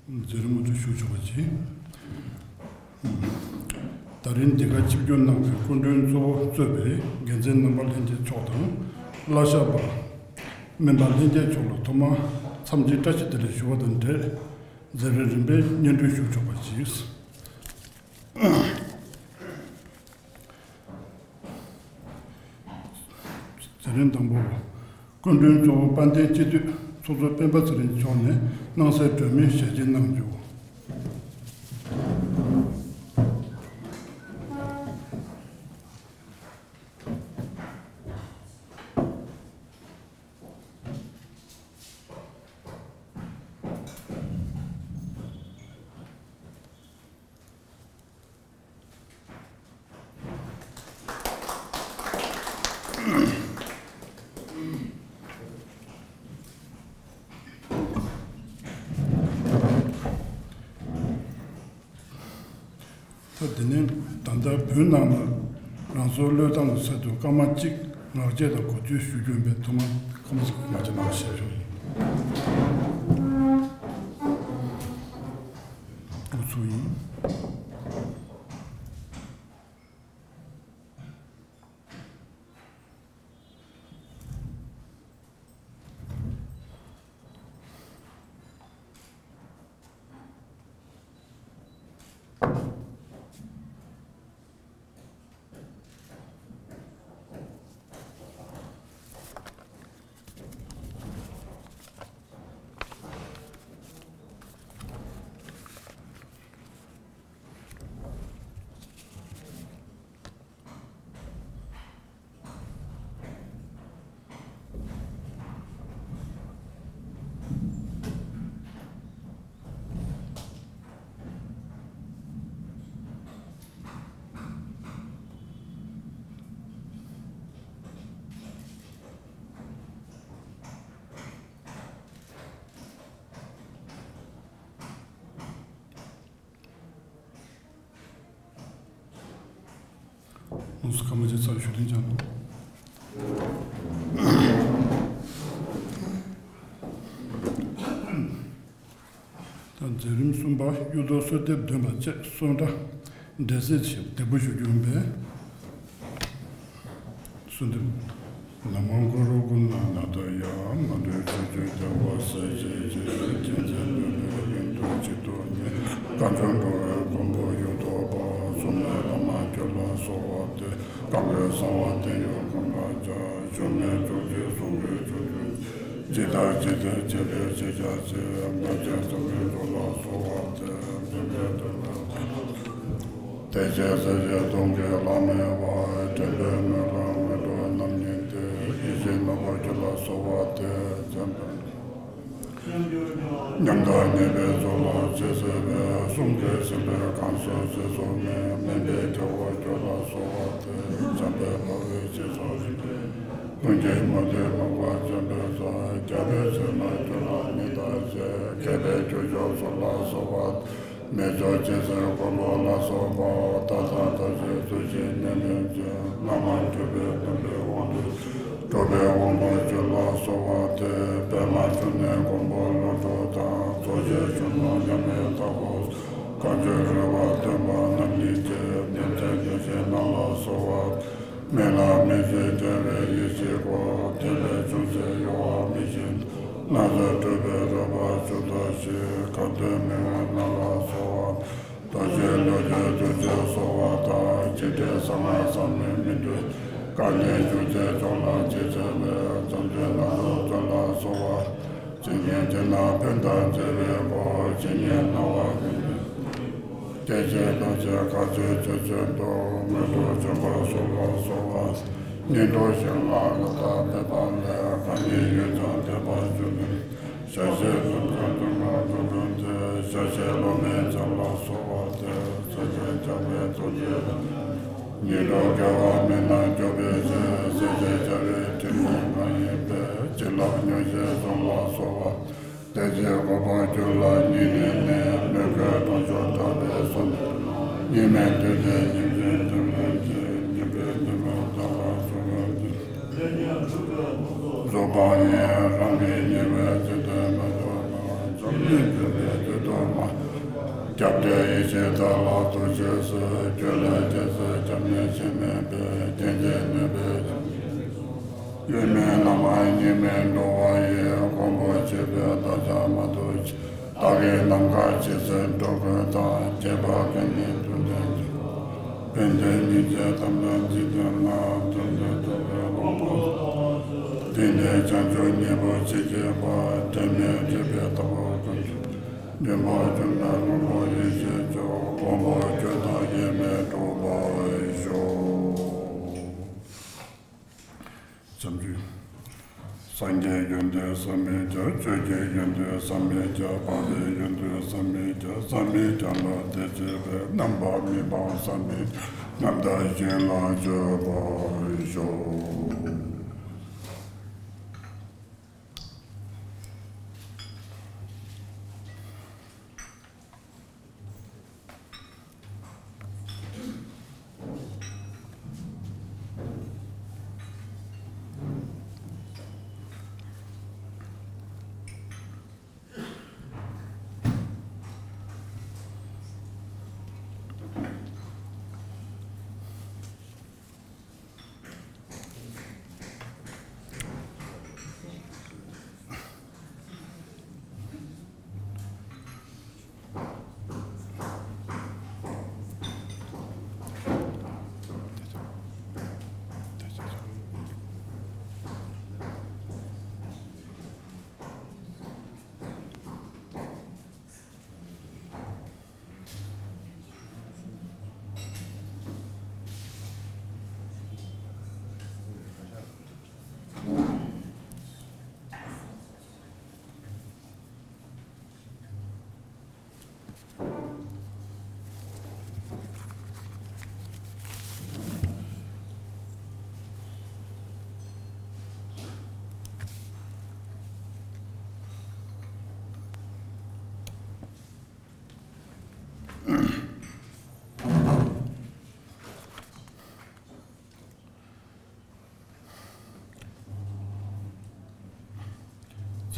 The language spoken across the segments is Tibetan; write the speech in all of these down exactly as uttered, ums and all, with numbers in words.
མཛད་རིམ་མུ་མཐུད་ཞུ་ཆོག་པ་བྱེད། ད་རིང་འདི་གར་ཆིབས་བསྒྱུར་གནང་བའི་སྐུ་མགྲོན་གཙོ་བོ་གཙོས་པའི་འགན་འཛིན་རྣམ་པ་ལྷན་རྒྱས་མཆོག་དང་། བླ་ཞབས་པ། སྨན་པ་ལྷན་རྒྱས་མཆོག་ལ་ཐོག་མར་འཚམས་འདྲི་བཀྲ་ཤིས་བདེ་ལེགས་ཞུ་བ་དང་འབྲེལ། མཛད་རིམ་རིམ་པས་སྙན་སྒྲོན་ཞུ་ཆོག་པ་བྱེད། མཛད་རིམ་དང་པོ། སྐུ་མགྲོན་གཙོ་བོ་དཔལ་ལྡན་སྤྱི་འཐུས་ཚོགས་གཙོ་སྤེན་པ་ཚེ་རིང་མཆོག་ནས་སྣང་གསལ་སྒྲོན་མེའི་ཞལ་ཆེམས་གནང་རྒྱུ། ད་དེ་ནས་ད་ལྟ་བོད་ནང་ལ་རང་སྲོག་བློས་བཏང་གི་ཚུལ་དུ་སྐར་མ་གཅིག་ངག་བཅད་དང་གོ་ཐོས་ཞུ་རྒྱུ་ཡིན་པས་ཐོག་མར་ཁམས་ངག་བཅད་གནང་ཞེས་ཞུ་ཡིན། འགོ་ཚུགས་ཡིན། དངོས་སུ་ཁ་མ་ཆེ་ཚར་ཞུ་ལན་ཅང་། ད་མཛད་རིམ་གསུམ་པ་གཡུ་ཐོག་གསོལ་འདེབས་འདོན་པ་བཅས་གསུང་སྒྲ་འགྲེལ་མཛད་ཆེད་འདེགས་འབུལ་ཞུ་རྒྱུ་ཡིན་པས། གསོལ་འདེབས། ན་མོ་གུ་རུ་གུ་ཎ་ན་དྷ་ཡ། མ་འདྲེས་ཆོས་ཀྱི་རྒྱལ་བ་སྲས་བཅས་ཀྱི། མཁྱེན་བརྩེ་ནུས་པའི་ཡོན་ཏན་གཅིག་ཏུ་ཉིད། བསྐལ་བརྒྱར་འགྲོ་བའི་མགོན་པོ་གཡུ་ཐོག་པ། གསུང་མེད་བླ་མ་ཁྱོད་ལ་གསོལ་བ་འདེབས། བསྐལ་པའི་གསང་བ་དེ་ཡང་གང་ལ་བྱ། ཞུམ་མེད་ཐུགས་རྗེས་གཟུང་འདོད་ཆོས་ཀྱི། ཇི་ལྟར་ཇི་ལྟར་བྱེད་པའི་ཕྱིར་བྱ་ཕྱིར། མ་བྱས་ཙམ་པའི་ཚོགས་ལ་གསོལ་བ་འདེབས། བདེན་པའི་དོན་ལ་དེ་བཞིན་གསལ་བྱེད་སྟོང་གི་ལམ་མེ་བ། དྲན་པའི་མོད་ལ་མངོན་མཐོ་རྣམ་གཉིས་ཏེ། ཡེ་ཤེས་རྣམ་པར་ཁྱོད་ལ་གསོལ་བ་འདེབས། བརྩོན་པའི་ཉམས་དང་ཉེས་པའི་ཚོགས་ལ་ཆེས་གསོད་པའི། གསུང་གིས་ཟིན་པའི་གང་ཟག་ཚེ་སྲོག་མེད། དམན་པའི་རྒྱལ་བ་ཁྱོད་ལ་གསོལ་བ་འདེབས། འཇམ་དཔལ་དཔའ་བོས་སྤྱན་རས་གཟིགས། ཀུན་མཁྱེན་མུ་སྟེགས་མ་བསྒོམས་བརྩོན་པའི་ཚོགས། རྒྱལ་པོའི་ཚལ་ན་ཁྱོད་ལ་ཉེ་བར་མཆིས། མཁས་པའི་ཁྱུ་མཆོག་ཚོགས་ལ་གསོལ་བ། མི་ཚོགས་ཅན་གཟུགས་ཀུན་པོ་ལ་སོགས་པ། བདག་དང་བདག་གཞན་ཚུལ་བཞིན་ནད་མེད་ཅིང་། བླ་མ་མཆོད་པའི་སྡོམ་པའི་དབང་དུ། གྲུབ་པའི་དབང་པོ་ཁྱོད་ལ་གསོལ་བ་འདེབས། པདྨ་འབྱུང་གནས་མགོན་པོ་ཀླུ་སྒྲུབ་དང་། རྡོ་རྗེ་གཞོན་ནུ་མཉམ་མེད་དྭགས་པོ། བཀའ་འགྱུར་རོལ་པ་སྟོན་པ་རྣམ་གཉིས་ཀྱིས། ཉན་ཐོས་བདེ་ཆེན་རྣམས་ལ་གསོལ་བ། མི་ལ་མི་བརྗོད་རྒྱལ་བའི་ཡེ་ཤེས་སྐུ། ཐེག་པའི་ཅུང་ཟད་གཡོ་བ་མི་ཤེས། སྣ་ཚོགས་སྤྲུལ་པའི་རོལ་པ་མཆོག་ལྟ་ཞིག །གང་འདུལ་མི་མངོན་རྣམས་ལ་གསོལ་བ། རྡོ་རྗེ་ཀླུ་རྒྱལ་ཐུགས་རྗེར་གསོལ་བ་དང་། འཇིགས་བྲལ་གསང་སྔགས་ཟབ་མོའི་སྨིན་གྲོལ། སྐལ་ལྡན་ཆོས་རྗེ་མཆོག་ལ་རྗེས་བརྩེ་བས། བརྩམས་ཆོས་རྣམ་རྫོགས་སྩོལ་ལ་གསོལ་བ། ཇི་སྙེད་དེ་ན་ཕན་དང་བརྩེ་བའི་སྒོ། ཇི་སྙེད་སྣང་བ་མི་ནུས། སྐྱེ་མཆེད་རྟག་ཆད་ག་ཚོད་ཆེ་ཆུང་དུ། མངོན་དུ་བྱོན་པར་གསོལ་ལ་གསོལ་བ། སྙིང་པོ་ཞིང་ལ་བློ་ཐག་མེད་པ་ལས། གང་ཉིད་ཡུད་ཙམ་འདས་པར་གྱུར་ནས། ཞལ་བཞེས་གསུམ་ཀྱང་དུ་མ་འགྲོ་དོན་ཏེ། ཞལ་བཞེས་སློབ་མའི་ཚབ་ལ་གསོལ་བ་འདེབས། ཞལ་བཞེས་འཇམ་པའི་རྡོ་རྗེ་ལ། ཉན་ཐོས་དགེ་བ་མི་སྣང་སྐྱོབ་པའི་ཕྱིར། ཞལ་བཞེས་བྱ་བའི་ཁྲིད་ནི་ང་ཡིན་པས། བྱིན་རླབས་མྱུར་ཞིང་གཟུང་ལ་གསོལ་བ། དེ་ཕྱིར་གོ་འཕང་ཁྱོད་ལ་སྙིང་ནས་ནི། མོས་གུས་དང་ཕྱོགས་དག་པའི་གསོལ་འདེབས། གཉིས་མེད་འདུས་བྱས་ཉིད་ཀྱི་དོན་ལས་ཀྱི། སྙིང་པོའི་ཉི་མ་བདག་ལ་གསོལ་བ་འདེབས། རྫོགས་པ་ཡི་རང་གི་ཉེ་བའི་ཚེ་དེ་མ་ཐོབ་ན། འཛམ་གླིང་འདུལ་བའི་དུས་སྟོན། སྐྱབས་གནས་ཡེ་ཤེས་དག་ལ་ཐུགས་རྗེས་གཟིགས། ཁྱོད་ལས་རྒྱལ་སྲས་སྐྱབས་གནས་གཞན་མེད་པས། བསྟན་འཛིན་ནོར་བུའི་ཡོད་མེད་ལམ་མང་གཉིས་མེད་འགྲོ་བ་ཡི། མགོན་པོ་མཆོད་པའི་བདག་ཅག་མ་ཐུབ་ཅིང་། བདག་གིས་ནམ་མཁའ་ཇི་སྲིད་འགྲོ་ཀུན་བདག །ཁྱད་པར་དགེ་བསྙེན་ཐུབ་བསྟན་ཅིང་། ཕན་བདེའི་སྙིང་རྗེ་དམ་ལ་འཛིན་དོན་ལ། ཐུབ་བསྟན་ཐུབ་པའི་དབང་པོ། དེང་འདིར་བྱང་ཆུབ་སྙིང་པོ་ཇི་སྙེད་པ། དྲན་མེད་སྤྲུལ་པའི་ལྟ་བུར་ཀུན་ཏུ། བདེན་པ་ཆུང་ངུར་མངོན་པར་ཡེ་ཤེས་མཆོག །མགོན་པོ་ཁྱོད་དང་དབྱེར་མེད་འགྲོགས་པར་ཤོག །བྱམས་ཆོས། སངས་རྒྱས་ཡོན་ཏན་བསམ་མི་ཁྱབ། ཆོས་ཀྱི་ཡོན་ཏན་བསམ་མི་ཁྱབ། འཕགས་པའི་ཡོན་ཏན་བསམ་མི་ཁྱབ། བསམ་མི་ཁྱབ་ལ་དད་བྱེད་པའི། རྣམ་པར་སྨིན་པ་བསམ་མི་ཁྱབ། རྣམ་དག་གཞན་ལ་སྤྱོད་པར་ཤོག་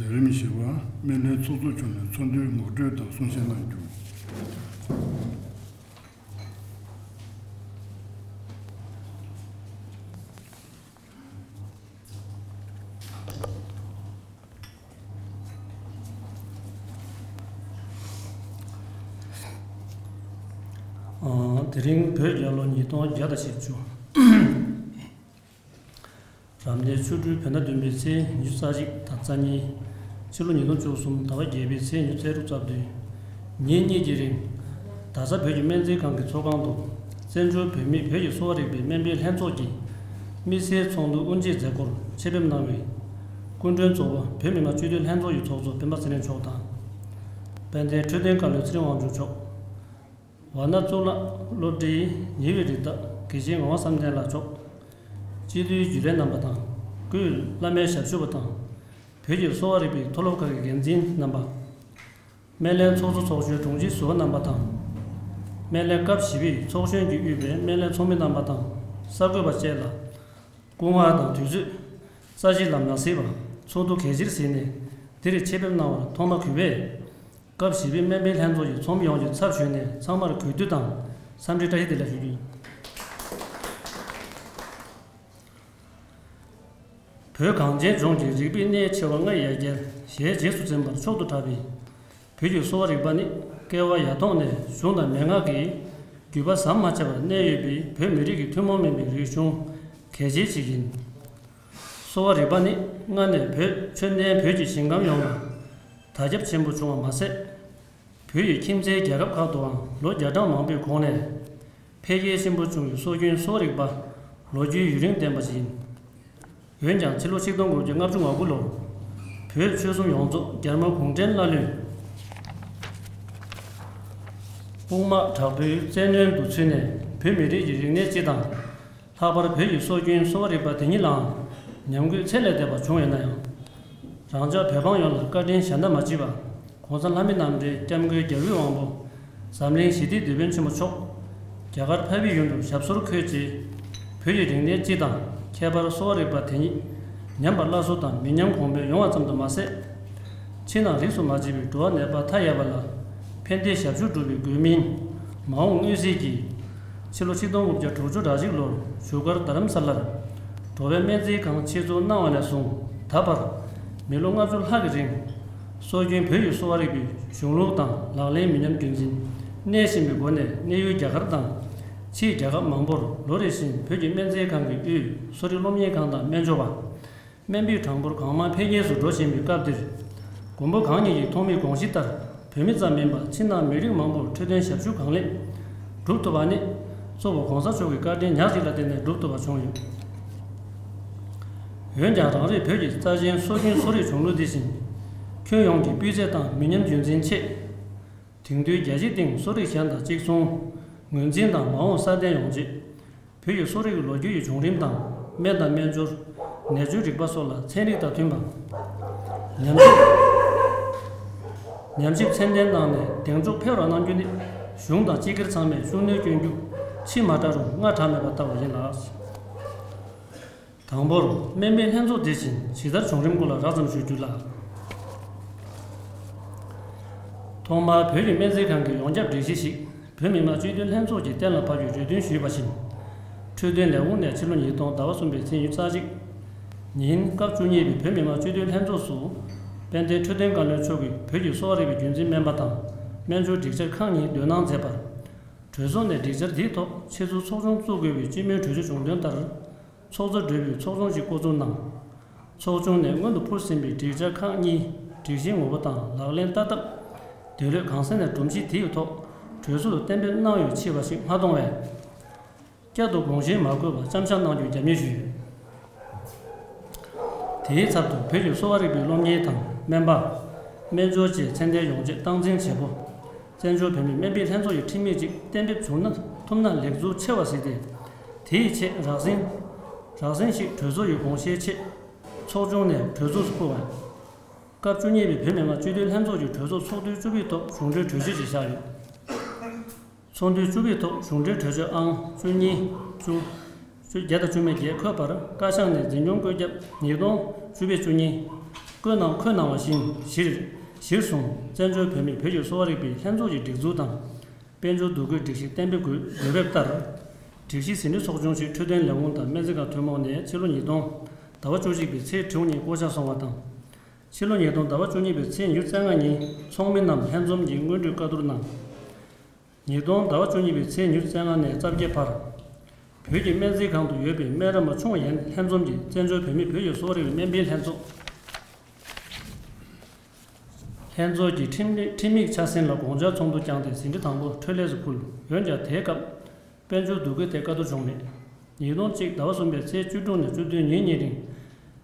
མཛད་རིམ་བཞི་པ། སྨན་བླའི་ཚོགས་གཙོ་མཆོག་ནས་ཚོགས་འདུའི་ངོ་སྤྲོད་དང་གསུང་བཤད་གནང་རྒྱུ། དེ་རིང་བོད་རྒྱལ་ལོ་ཉིས་སྟོང་བརྒྱ་དང་བཞི་བཅུ། རབ་གནས་ཆོ་འཕྲུལ་བོད་ཟླ་བདུན་པའི་ཚེས་ཉི་ཤུ་རྩ་གཅིག་དང་རྩ་གཉིས། ཕྱི་ལོ་ཉིས་སྟོང་བཅུ་གསུམ་ཟླ་བ་བརྒྱད་པའི་ཚེས་ཉི་ཤུ་རྩ་དྲུག་རྩ་བདུན། ཉིན་གཉིས་ཀྱི་རིང་། རྡ་ས་བོད་ཀྱི་སྨན་རྩིས་ཁང་གི་ཚོགས་ཁང་དུ། བཙན་བྱོལ་བོད་མིའི་བོད་ཀྱི་གསོ་བ་རིག་པའི་སྨན་པའི་ལྷན་ཚོགས་ཀྱི་དམིགས་བསལ་ཚོགས་འདུ་དབུ་འབྱེད་མཛད་སྒོར་ཆེད་ཕེབས་གནང་བའི་སྐུ་མགྲོན་གཙོ་བོ་བོད་མི་མང་སྤྱི་འཐུས་ལྷན་ཚོགས་ཀྱི་ཚོགས་གཙོ་སྤེན་པ་ཚེ་རིང་མཆོག་དང་། དཔལ་ལྡན་འཕྲོད་བསྟེན་བཀའ་བློན་ཚེ་རིང་དབང་ཕྱུག་མཆོག་ཝཱ་ཎ་གཙུག་ལག་སློབ་གྲྭའི་ཉེ་བའི་རིགས་བདག་དགེ་བཤེས་ངག་དབང་བསམ་གཏན་ལགས་མཆོག་སྤྱི་འཐུས་རྒྱུན་ལས་རྣམ་པ་དང་། སྐུའི་བླ་མའི་ཞབས་ཞུ་བ་དང་། བོད་ཀྱི་གསོ་བ་རིག་པའི་མཐོ་སློབ་ཁག་གི་འགན་འཛིན་རྣམ་པ། སྨན་བླའི་ཚོགས་གཙོ་ཚོགས་གཞོན་དྲུང་ཆེ་ཟུར་པ་རྣམ་པ་དང་། སྨན་བླའི་སྐབས་བཞི་པའི་ཚོགས་གཞོན་གྱིས་དབུས་པའི་སྨན་བླའི་ཚོགས་མི་རྣམ་པ་དང་གསར་འགོད་པ་བཅས་ལ། སྐུ་ངལ་དང་དུས་ཚོད། རྩ་ཆེའི་ལམ་ནག་གཟིགས་པ། ཚོགས་འདུ་གལ་ཆེར་གཟིགས་ནས་འདིར་ཆེད་ཕེབས་གནང་བར་ཐོག་མ་གུས་པས། སྐབས་བཞི་པའི་སྨན་པའི་ལྷན་ཚོགས་ཀྱི་ཚོགས་མི་ཡོངས་ཀྱི་ཚབ་ཞུས་ནས་ཚང་མར་གུས་འདུད་དང་འཚམས་འདྲི་བཀྲ་ཤིས་བདེ་ལེགས་ཞུ་རྒྱུ་ཡིན། བོད་གངས་ཅན་ལྗོངས་ཀྱི་རིག་པའི་གནས་ཆེ་བ་ལྔ་ཡི་ཡ་གྱལ་ཞལ་རྗེས་སུ་འཛིན་པར་མཆོག་ཏུ་གྲགས་པའི་བོད་ཀྱི་གསོ་བ་རིག་པ་ནི་བསྐལ་པ་ཡ་ཐོག་ནས་གཞུང་དང་མན་ངག་གི་བརྒྱུད་པ་ཟམ་མ་ཆད་པར་གནས་ཡོད་པའི་བོད་མི་རིགས་ཀྱི་ཐུན་མོང་མིན་པའི་རིག་གཞུང་གལ་ཆེ་ཞིག་ཡིན། གསོ་བ་རིག་པ་ནི་སྔ་ནས་བོད་ཆོས་ལྡན་བོད་ཀྱི་ཞིང་ཁམས་ཡོངས་ལ་དར་ཁྱབ་ཆེན་པོ་བྱུང་བ་མ་ཟད། བོད་ཡི་ཁྱིམ་མཚེས་རྒྱལ་ཁབ་ཁག་ཏུའང་ལོ་བརྒྱ་གྲངས་མང་པོའི་གོང་ནས་འཕེལ་རྒྱས་ཆེན་པོ་བྱུང་བའི་སྲོལ་རྒྱུན་གསོ་བ་རིག་པ་ལོ་རྒྱུས་ཡུན་རིང་ལྡན་པ་ཞིག་ཡིན། འོན་ཀྱང་ཕྱི་ལོ་ཆིག་སྟོང་དགུ་བརྒྱ་ལྔ་བཅུ་ང་དགུ་ལོར་བོད་ཆོལ་གསུམ་ཡོངས་རྫོགས་རྒྱ་དམར་གུང་ཁྲན་བླ་གླུད་དཔུང་དམག་དྲག་པོའི་བཙན་གནོན་དུ་ཚུད་ནས་བོད་མི་རིགས་ཀྱི་རིག་གནས་སྤྱི་དང་། ལྷག་པར་བོད་ཀྱི་སྲོལ་རྒྱུན་གསོ་བ་རིག་པ་དེ་ཉིད་ལའང་ཉམས་རྒུད་ཚད་ལས་འདས་པ་བྱུང་ཡོད་ན་ཡང་། རང་ཅག་བོད་འབངས་ཡོངས་ལ་བཀའ་དྲིན་གཞན་དག་མ་མཆིས་པ། ༸གོང་ས་ལྷ་མི་རྣམ་འདྲེན་སྐྱབས་མགོན་རྒྱལ་བའི་དབང་པོ་འཛམ་གླིང་ཞི་བདེའི་དེད་དཔོན་ཆེན་པོ་མཆོག་རྒྱ་གར་ཕ་བི་ཡུལ་དུ་ཞབས་སོར་འཁོད་རྗེས། བོད་ཀྱི་རིག་གནས་སྤྱི་དང་ཁྱད་པར་གསོ་བ་རིག་པ་དེ་ཉིད་ཉམས་པ་སླར་གསོ་དང་མི་ཉམས་གོང་འཕེལ་ཡོང་བ་ཙམ་དུ་མ་ཟད། ཕྱི་ནང་རིས་སུ་མ་ཆད་པའི་འགྲོ་བ་ནད་པ་མཐའ་ཡས་པ་ལ་ ཕན་བདེའི་ཞབས་ཞུ་སྒྲུབ་པའི་དགོས་མིན། མ་འོངས་མངོན་གསལ་གྱིས། ཕྱི་ལོ་ཆིག་སྟོང་དགུ་བརྒྱ་དྲུག་ཅུ་རེ་གཅིག་ལོར་བཞུགས་སྒར་རྡ་རམ་ས་ལར། འགྲོ་བའི་སྨན་རྩིས་ཁང་ཆེད་འཛུགས་གནང་བ་ནས་བཟུང་ད་བར། མི་ལོ་ལྔ་བཅུ་ལྷག་གི་རིང་། སྲོལ་རྒྱུན་བོད་ཀྱི་གསོ་བ་རིག་པའི་གཞུང་ལུགས་དང་ལག་ལེན་མི་ཉམས་རྒྱུན་འཛིན་གནས་བཞིན་པའི་སྒོ་ནས་གནས་ཡུལ་རྒྱ་གར་དང་། ཕྱིའི་རྒྱལ་ཁབ་མང་པོར་ལོ་རེ་བཞིན་བོད་ཀྱི་སྨན་རྩིས་ཁང་གི་དབུས་གསོ་རིག་སློབ་གཉེར་ཁང་དང་སྨན་སྦྱོར་བ། སྨན་པའི་གྲངས་འབོར་གང་མང་འཕེལ་རྒྱས་སུ་འགྲོ་བཞིན་པའི་སྐབས་འདིར། མགོན་པོ་གང་ཉིད་ཀྱི་ཐོག་མའི་དགོངས་གཞི་ལྟར། བོད་མི་ཙམ་མིན་པར་ཕྱི་ནང་མི་རིགས་མང་པོར་འཕྲོད་བསྟེན་ཞབས་ཞུ་གང་ལེགས་སྒྲུབ་ཐུབ་པ་ནི། གཙོ་བོ་གོང་ས་མཆོག་གི་བཀའ་དྲིན་ཉག་གཅིག་ལ་བརྟེན་ནས་སྒྲུབ་ཐུབ་པ་བྱུང་ཡོད། འོན་ཀྱང་རང་རེའི་བོད་ཀྱི་རྩ་ཆེན་སྲོལ་རྒྱུན་གསོ་རིག་གཞུང་ལུགས་འདི་བཞིན། ཁྱོན་ཡོངས་ཀྱི་སྤུས་ཚད་དང་མི་ཉམས་རྒྱུན་འཛིན་ཆེད། དེང་དུས་རྒྱལ་སྤྱིའི་སྟེང་གསོ་རིག་གཞན་དང་གཅིག་མཚུངས། ངོས་འཛིན་དང་མ་འོངས་སྲ་བརྟན་ཡོང་ཆེད། བོད་ཀྱི་གསོ་རིག་གི་ལོ་རྒྱུས་ཀྱི་བྱུང་རིམ་དང་། སྨན་དང་སྨན་སྦྱོར། ནད་བཅོས་རིག་པ་སོགས་ལ་ཚན་རིག་དང་མཐུན་པ། ཉམས་ཞིབ། ཉམས་ཞིབ་ཚད་ལྡན་གནང་ནས་གདེང་འཇོག་འཕེལ་བར་གནང་རྒྱུ་ནི། གཞུང་དང་སྤྱི་སྒེར་ཚང་མས་ཤུགས་སྣོན་བསྐྱོན་རྒྱུ། ཕྱི་མ་དྲག་རུང་སྔ་དྲག་མེད་པ་ལྟ་བུ་ཡིན་ལ། དང་པོར། སྨན་པའི་ལྷན་ཚོགས་འདི་བཞིན་ཇི་ལྟར་བྱུང་རིམ་སྐོར་ལ་རགས་ཙམ་ཞུ་རྒྱུ་ལགས། ཐོག་མར་བོད་ཀྱི་སྨན་རྩིས་ཁང་གི་ཡོངས་ཁྱབ་སྒྲིག་གཞི་ཞིག་བོད་མི་མང་སྤྱི་འཐུས་ལྷན་ཚོགས་ཀྱིས་གཏན་ལ་ཕབ་རྒྱུའི་གྲོས་མཐུན་ཞུས་པ་བཞིན། འཕྲོད་བསྟེན་ལས་ཁུངས་ནས་ཕྱི་ལོ་ཉིས་སྟོང་ཟླ་བ་གསུམ་པའི་ཚེས་ཉི་ཤུ་རྩ་གཅིག་ཉིན་སྐབས་བཅུ་གཉིས་པའི་བོད་མི་མང་སྤྱི་འཐུས་ལྷན་ཚོགས་སུ། དཔལ་ལྡན་འཕྲོད་བསྟེན་བཀའ་བློན་མཆོག་གིས་བོད་ཀྱི་གསོ་བ་རིག་པའི་རྒྱུན་འཛིན་སྨན་པ་དང་སྨན་སྦྱོར་སྒྲིག་བྱ་ཁག་གཉིས་འདོན་གནང་མཛད་པར། གྲོས་ཚོགས་ནས་སྒྲིག་བྱ་འདིའི་ཐོག་ཆེད་འཛུགས་ཚོགས་ཆུང་བཙུགས་དགོས་པའི་སྤྱི་མོས་གྲོས་ཆོད་བྱུང་དོན་ལྟར། ཚོགས་གཙོ་སྦྲེལ་པོས་ཚོགས་ཆུང་ཞིག་བསྐོ་ཚུགས་གནང་། ཚོགས་ཆུང་ནས་སྔོན་དུ་ཕུལ་ཟིན་པའི་སྒྲིག་བྱ་ཁག་གཉིས་སྒྲིག་གཞིའི་ངོ་བོ་དང་ལག་ལེན་ལྟ་སྟངས། འདོད་བློས་གང་གསལ་ནས་སྒྲོམ་གཞི་དེའི་ཐོག་གྲོས་ཚོགས་སུ་གཏན་འབེབས་གནང་ཡོད་ཅེས་པ་ཞིག་མ་མཐོང་བས། བསྐྱར་དུ་དགོངས་བཞེས་མ་དགོས་པར་བཅམ་བཞག་གནང་རྒྱུའི་རྒྱབ་གཉེར་ཞུས་ཡོད། དེའི་ཚབ་ཏུ་བོད་ཀྱི་གསོ་བ་རིག་པའི་སློབ་གཉེར་དང་སྨན་པ། སྨན་སྦྱོར་བཅས་ཚད་ལྡན་ཡོང་ཆེད་སྟངས་འཛིན་བྱེད་སྒོ། བཙན་བྱོལ་བོད་མིའི་སྨན་པའི་ལྷན་ཚོགས་ཀྱི་ཁྲིམས་ཡིག་ཅིག་གཏན་འབེབས་བྱུང་ན་ཐུབ་ན་ལེགས་ཚུལ་ཆེ་བ་གཟིགས་ཏེ། དེའི་ཆེད་རགས་ཟིན། རགས་ཟིན་ཞིག་གྲོས་ཚོགས་ཀྱི་དགོངས་བཞེས་ཆེད། ཚོགས་ཆུང་ནས་གྲོས་ཚོགས་སུ་བསྐུར་བ། སྐབས་བཅུ་གཉིས་པའི་བོད་མི་མང་སྤྱི་འཐུས་ལྷན་ཚོགས་ཀྱི་གྲོས་ཚོགས་ཚོགས་དུས་བཅུ་པའི་ཐོག་གཞུང་འབྲེལ་གྲོས་ཆོད་ཅིག་བཞག་ཡོད། ཚོགས་དུས་བཅུ་པའི་ཐོག་གཞུང་འབྲེལ་གྲོས་ཆོད་ཨང་བཅུ་གཉིས། བཅུ། བཅུ་བརྒྱད་དང་བཅུ་མེད་བརྒྱད་འཁོད་པར་བཀའ་ཤག་ནས་འཛིན་སྐྱོང་བཀོད་ཁྱབ་ཉིས་སྟོང་བཅུ་པའི་བཅུ་གཉིས། བཀོད་གནང་། བཀོད་གནང་བ་བཞིན་གཞིར། གཞིར་བཟུང་བཙན་བྱོལ་བོད་མིས་བོད་ཀྱི་གསོ་བ་རིག་པའི་ལྷན་ཚོགས་ཀྱི་སྒྲིག་འཛུགས་དང་། དཔལ་འབྱོར་འདུ་འགོད་སྒྲིག་གཞི་གཏན་འབེབས་དགོས་དགོས་འབེབས་ལྟར། སྒྲིག་གཞི་ཟིན་བྲིས་ཚོགས་ཆུང་ཞིག་འཕྲོད་བསྟེན་ལས་ཁུངས་དང་སྨན་རྩིས་ཁང་ཐུན་མོང་ནས་ཕྱི་ལོ་ཉིས་སྟོང་ཟླ་བ་བཅུ་གཅིག་པའི་ཚེས་དྲུག་ཉིན་བསྐོ་བཞག་སོང་བ་དང་། ཕྱི་ལོ་ཉིས་སྟོང་ཟླ་བ་བཅུ་གཉིས་པའི་ཚེས་ཉི་ཤུ་རྩ་ལྔ་ཉིན་ཚོགས་མི་རྣམས་ལྷན་འཛོམས་ཀྱིས་སྔོན་འགྲོའི་བཀའ་བསྡུར་གནང་། ཉིས་སྟོང་ཟླ་བ་བཅུ་གཉིས་པའི་ཚེས་ཉི་ཤུ་རྩ་ལྔ་ནས་རྩ་བརྒྱད་བར། བོད་ཀྱི་སྨན་རྩིས་ཁང་དུ་ཡོད་པའི་སྨན་རམས་པ་ཆུང་བ་ཡན་ལྷན་འཛོམས་ཀྱིས་བཙན་བྱོལ་བོད་མིས་བོད་ཀྱི་གསོ་བ་རིག་པའི་སྨན་པའི་ལྷན་ཚོགས། ལྷན་ཚོགས་ཀྱི་ཁྲིམས་ཁྲིམས་ཡིག་ཆ་ཟིན་ལ་དགོངས་འཆར་ཚོགས་འདུ་བསྐྱངས་ཏེ་ཟིན་བྲིས་དང་པོ་འཕྲོད་ལས་སུ་ཕུལ། འོན་ཀྱང་དེའི་སྐབས། དཔལ་འབྱོར་འདུ་འགོད་ཐད་བཀའ་བསྡུར་བྱུང་མེད། ཉིས་སྟོང་གཅིག་ཟླ་བ་གསུམ་པའི་ཚེས་བཅུ་དྲུག་ནས་བཅུ་བདུན་ཉིན་གཉིས་རིང་།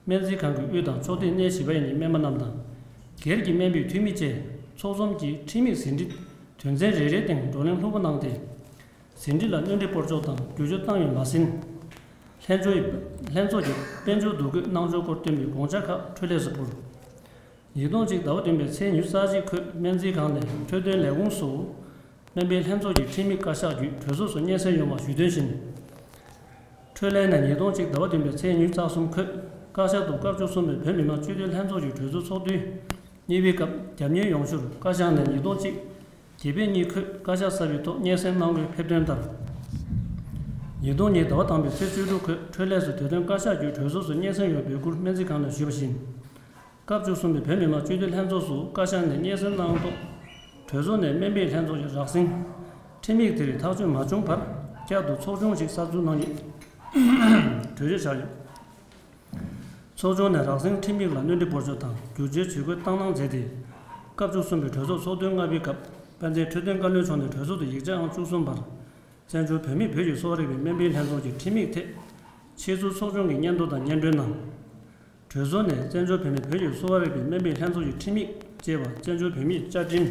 སྨན་རྩིས་ཁང་གི་དབུས་དང་ཕྱོགས་སྡེའི་གནས་བཞི་པ་ཡི་སྨན་པ་རྣམས་དང་། སྒེར་གྱི་སྨན་པའི་འཐུས་མི་བཅས་ཚོགས་འཛོམས་ཀྱིས་ཁྲིམས་ཡིག་ཟིན་བྲིས་དོན་ཚན་རེ་རེའི་སྟེང་བགྲོ་གླེང་ལྷུག་པོ་གནང་སྟེ། ཟིན་བྲིས་ལ་སྣོན་འཕྲི་སྤོར་གཅོག་དང་བསྒྱུར་བཅོས་བཏང་ཡོད་མ་ཟིན། ལྷན་ཚོགས་ཀྱི་ལྷན་ཚོགས་ཀྱིས་དཔལ་འབྱོར་འདུ་འགོད་གནང་ཕྱོགས་སྐོར་བཏོན་པའི་དགོངས་འཆར་ཁག་འཕྲོད་ལས་སུ་ཕུལ། ཉིས་སྟོང་གཅིག་ཟླ་བ་བདུན་པའི་ཚེས་ཉི་ཤུ་རྩ་གཅིག་ཁོད་སྨན་རྩིས་ཁང་ནས་འཕྲོད་བསྟེན་ལས་ཁུངས་སུ། སྨན་པའི་ལྷན་ཚོགས་ཀྱི་ཁྲིམས་ཡིག་བཀའ་ཤག་བརྒྱུད་གྲོས་ཚོགས་སུ་སྙན་སེང་ཡོང་བ་ཞུས་དོན་བཞིན། འཕྲོད་ལས་ནས་ཉིས་སྟོང་གཅིག་ཟླ་བ་བདུན་པའི་ཚེས་ཉི་ཤུ་རྩ་གསུམ་ཁོད་བཀའ་ཤག་ཏུ་སྐབས་བཅུ་གསུམ་པའི་བོད་མི་མང་སྤྱི་འཐུས་ལྷན་ཚོགས་ཀྱི་གྲོས་ཚོགས་ཚོགས་དུས་གཉིས་པའི་སྐབས་རྒྱབ་གཉེར་ཡོང་ཕྱིར་བཀའ་ཤག་ནས་ཉིས་སྟོང་གཅིག་བརྒྱད་པའི་གཉིས་ཁོད་བཀའ་ཤག་གསར་པའི་ཐོག་སྙན་སེང་གནང་དགོས་ཕེབས་དོན་ལྟར། ཉིས་སྟོང་གཉིས་ཟླ་བ་དང་པོའི་ཚེས་བཅུ་དྲུག་ཁོད་འཕྲོད་ལས་སུ་དེ་དོན་བཀའ་ཤག་བརྒྱུད་གྲོས་ཚོགས་སུ་སྙན་སེང་ཡོང་འབོད་སྐུལ་སྨན་རྩིས་ཁང་ནས་ཞུས་པ་བཞིན། སྐབས་བཅུ་གསུམ་པའི་བོད་མི་མང་སྤྱི་འཐུས་ལྷན་ཚོགས་སུ་བཀའ་ཤག་ནས་སྙན་སེང་གནང་ཐོག་གྲོས་ཚོགས་ནས་སྨན་པའི་ལྷན་ཚོགས་ཀྱི་རགས་ཟིན་ཁྲིམས་ཡིག་དེ་རིགས་ཐག་གཅོད་མ་བྱུང་བར་བསྐྱར་དུ་ཚོགས་ཆུང་ཞིག་གསར་འཛུགས་གནང་ཉེས་གྲོས་ཆོད་བཞག་ཡོད། ཚོགས་ཆུང་ནས་རགས་ཟིན་ཁྲིམས་ཡིག་ལ་སྣོན་འཕྲི་སྤོར་གཅོག་དང་བསྒྱུར་བཅོས་ཇུས་འགོད་བཏང་གནང་མཛད་དེ། སྐབས་བཅུ་གསུམ་པའི་གྲོས་ཚོགས་ཚོགས་ཐུན་ལྔ་པའི་སྐབས་དཔལ་ལྡན་འཕྲོད་བསྟེན་བཀའ་བློན་མཆོག་ནས་གྲོས་ཚོགས་དུ་ཡིག་ཆ་ཨང་བཅུ་གསུམ་པར། བཙན་བྱོལ་བོད་མིས་བོད་ཀྱི་གསོ་བ་རིག་པའི་སྨན་པའི་ལྷན་ཚོགས་ཀྱི་ཁྲིམས་ཡིག་ཐད། ཆེས་མཐོའི་ཚོགས་ཆུང་གི་སྙན་ཐོ་དང་སྙན་སྒྲོན་གནང་། གྲོས་ཚོགས་ནས་བཙན་བྱོལ་བོད་མིས་བོད་ཀྱི་གསོ་བ་རིག་པའི་སྨན་པའི་ལྷན་ཚོགས་ཀྱི་ཁྲིམས་ཡིག་ཅེས་པ་བཙན་བྱོལ་བོད་མིའི་བཅའ་ཁྲིམས།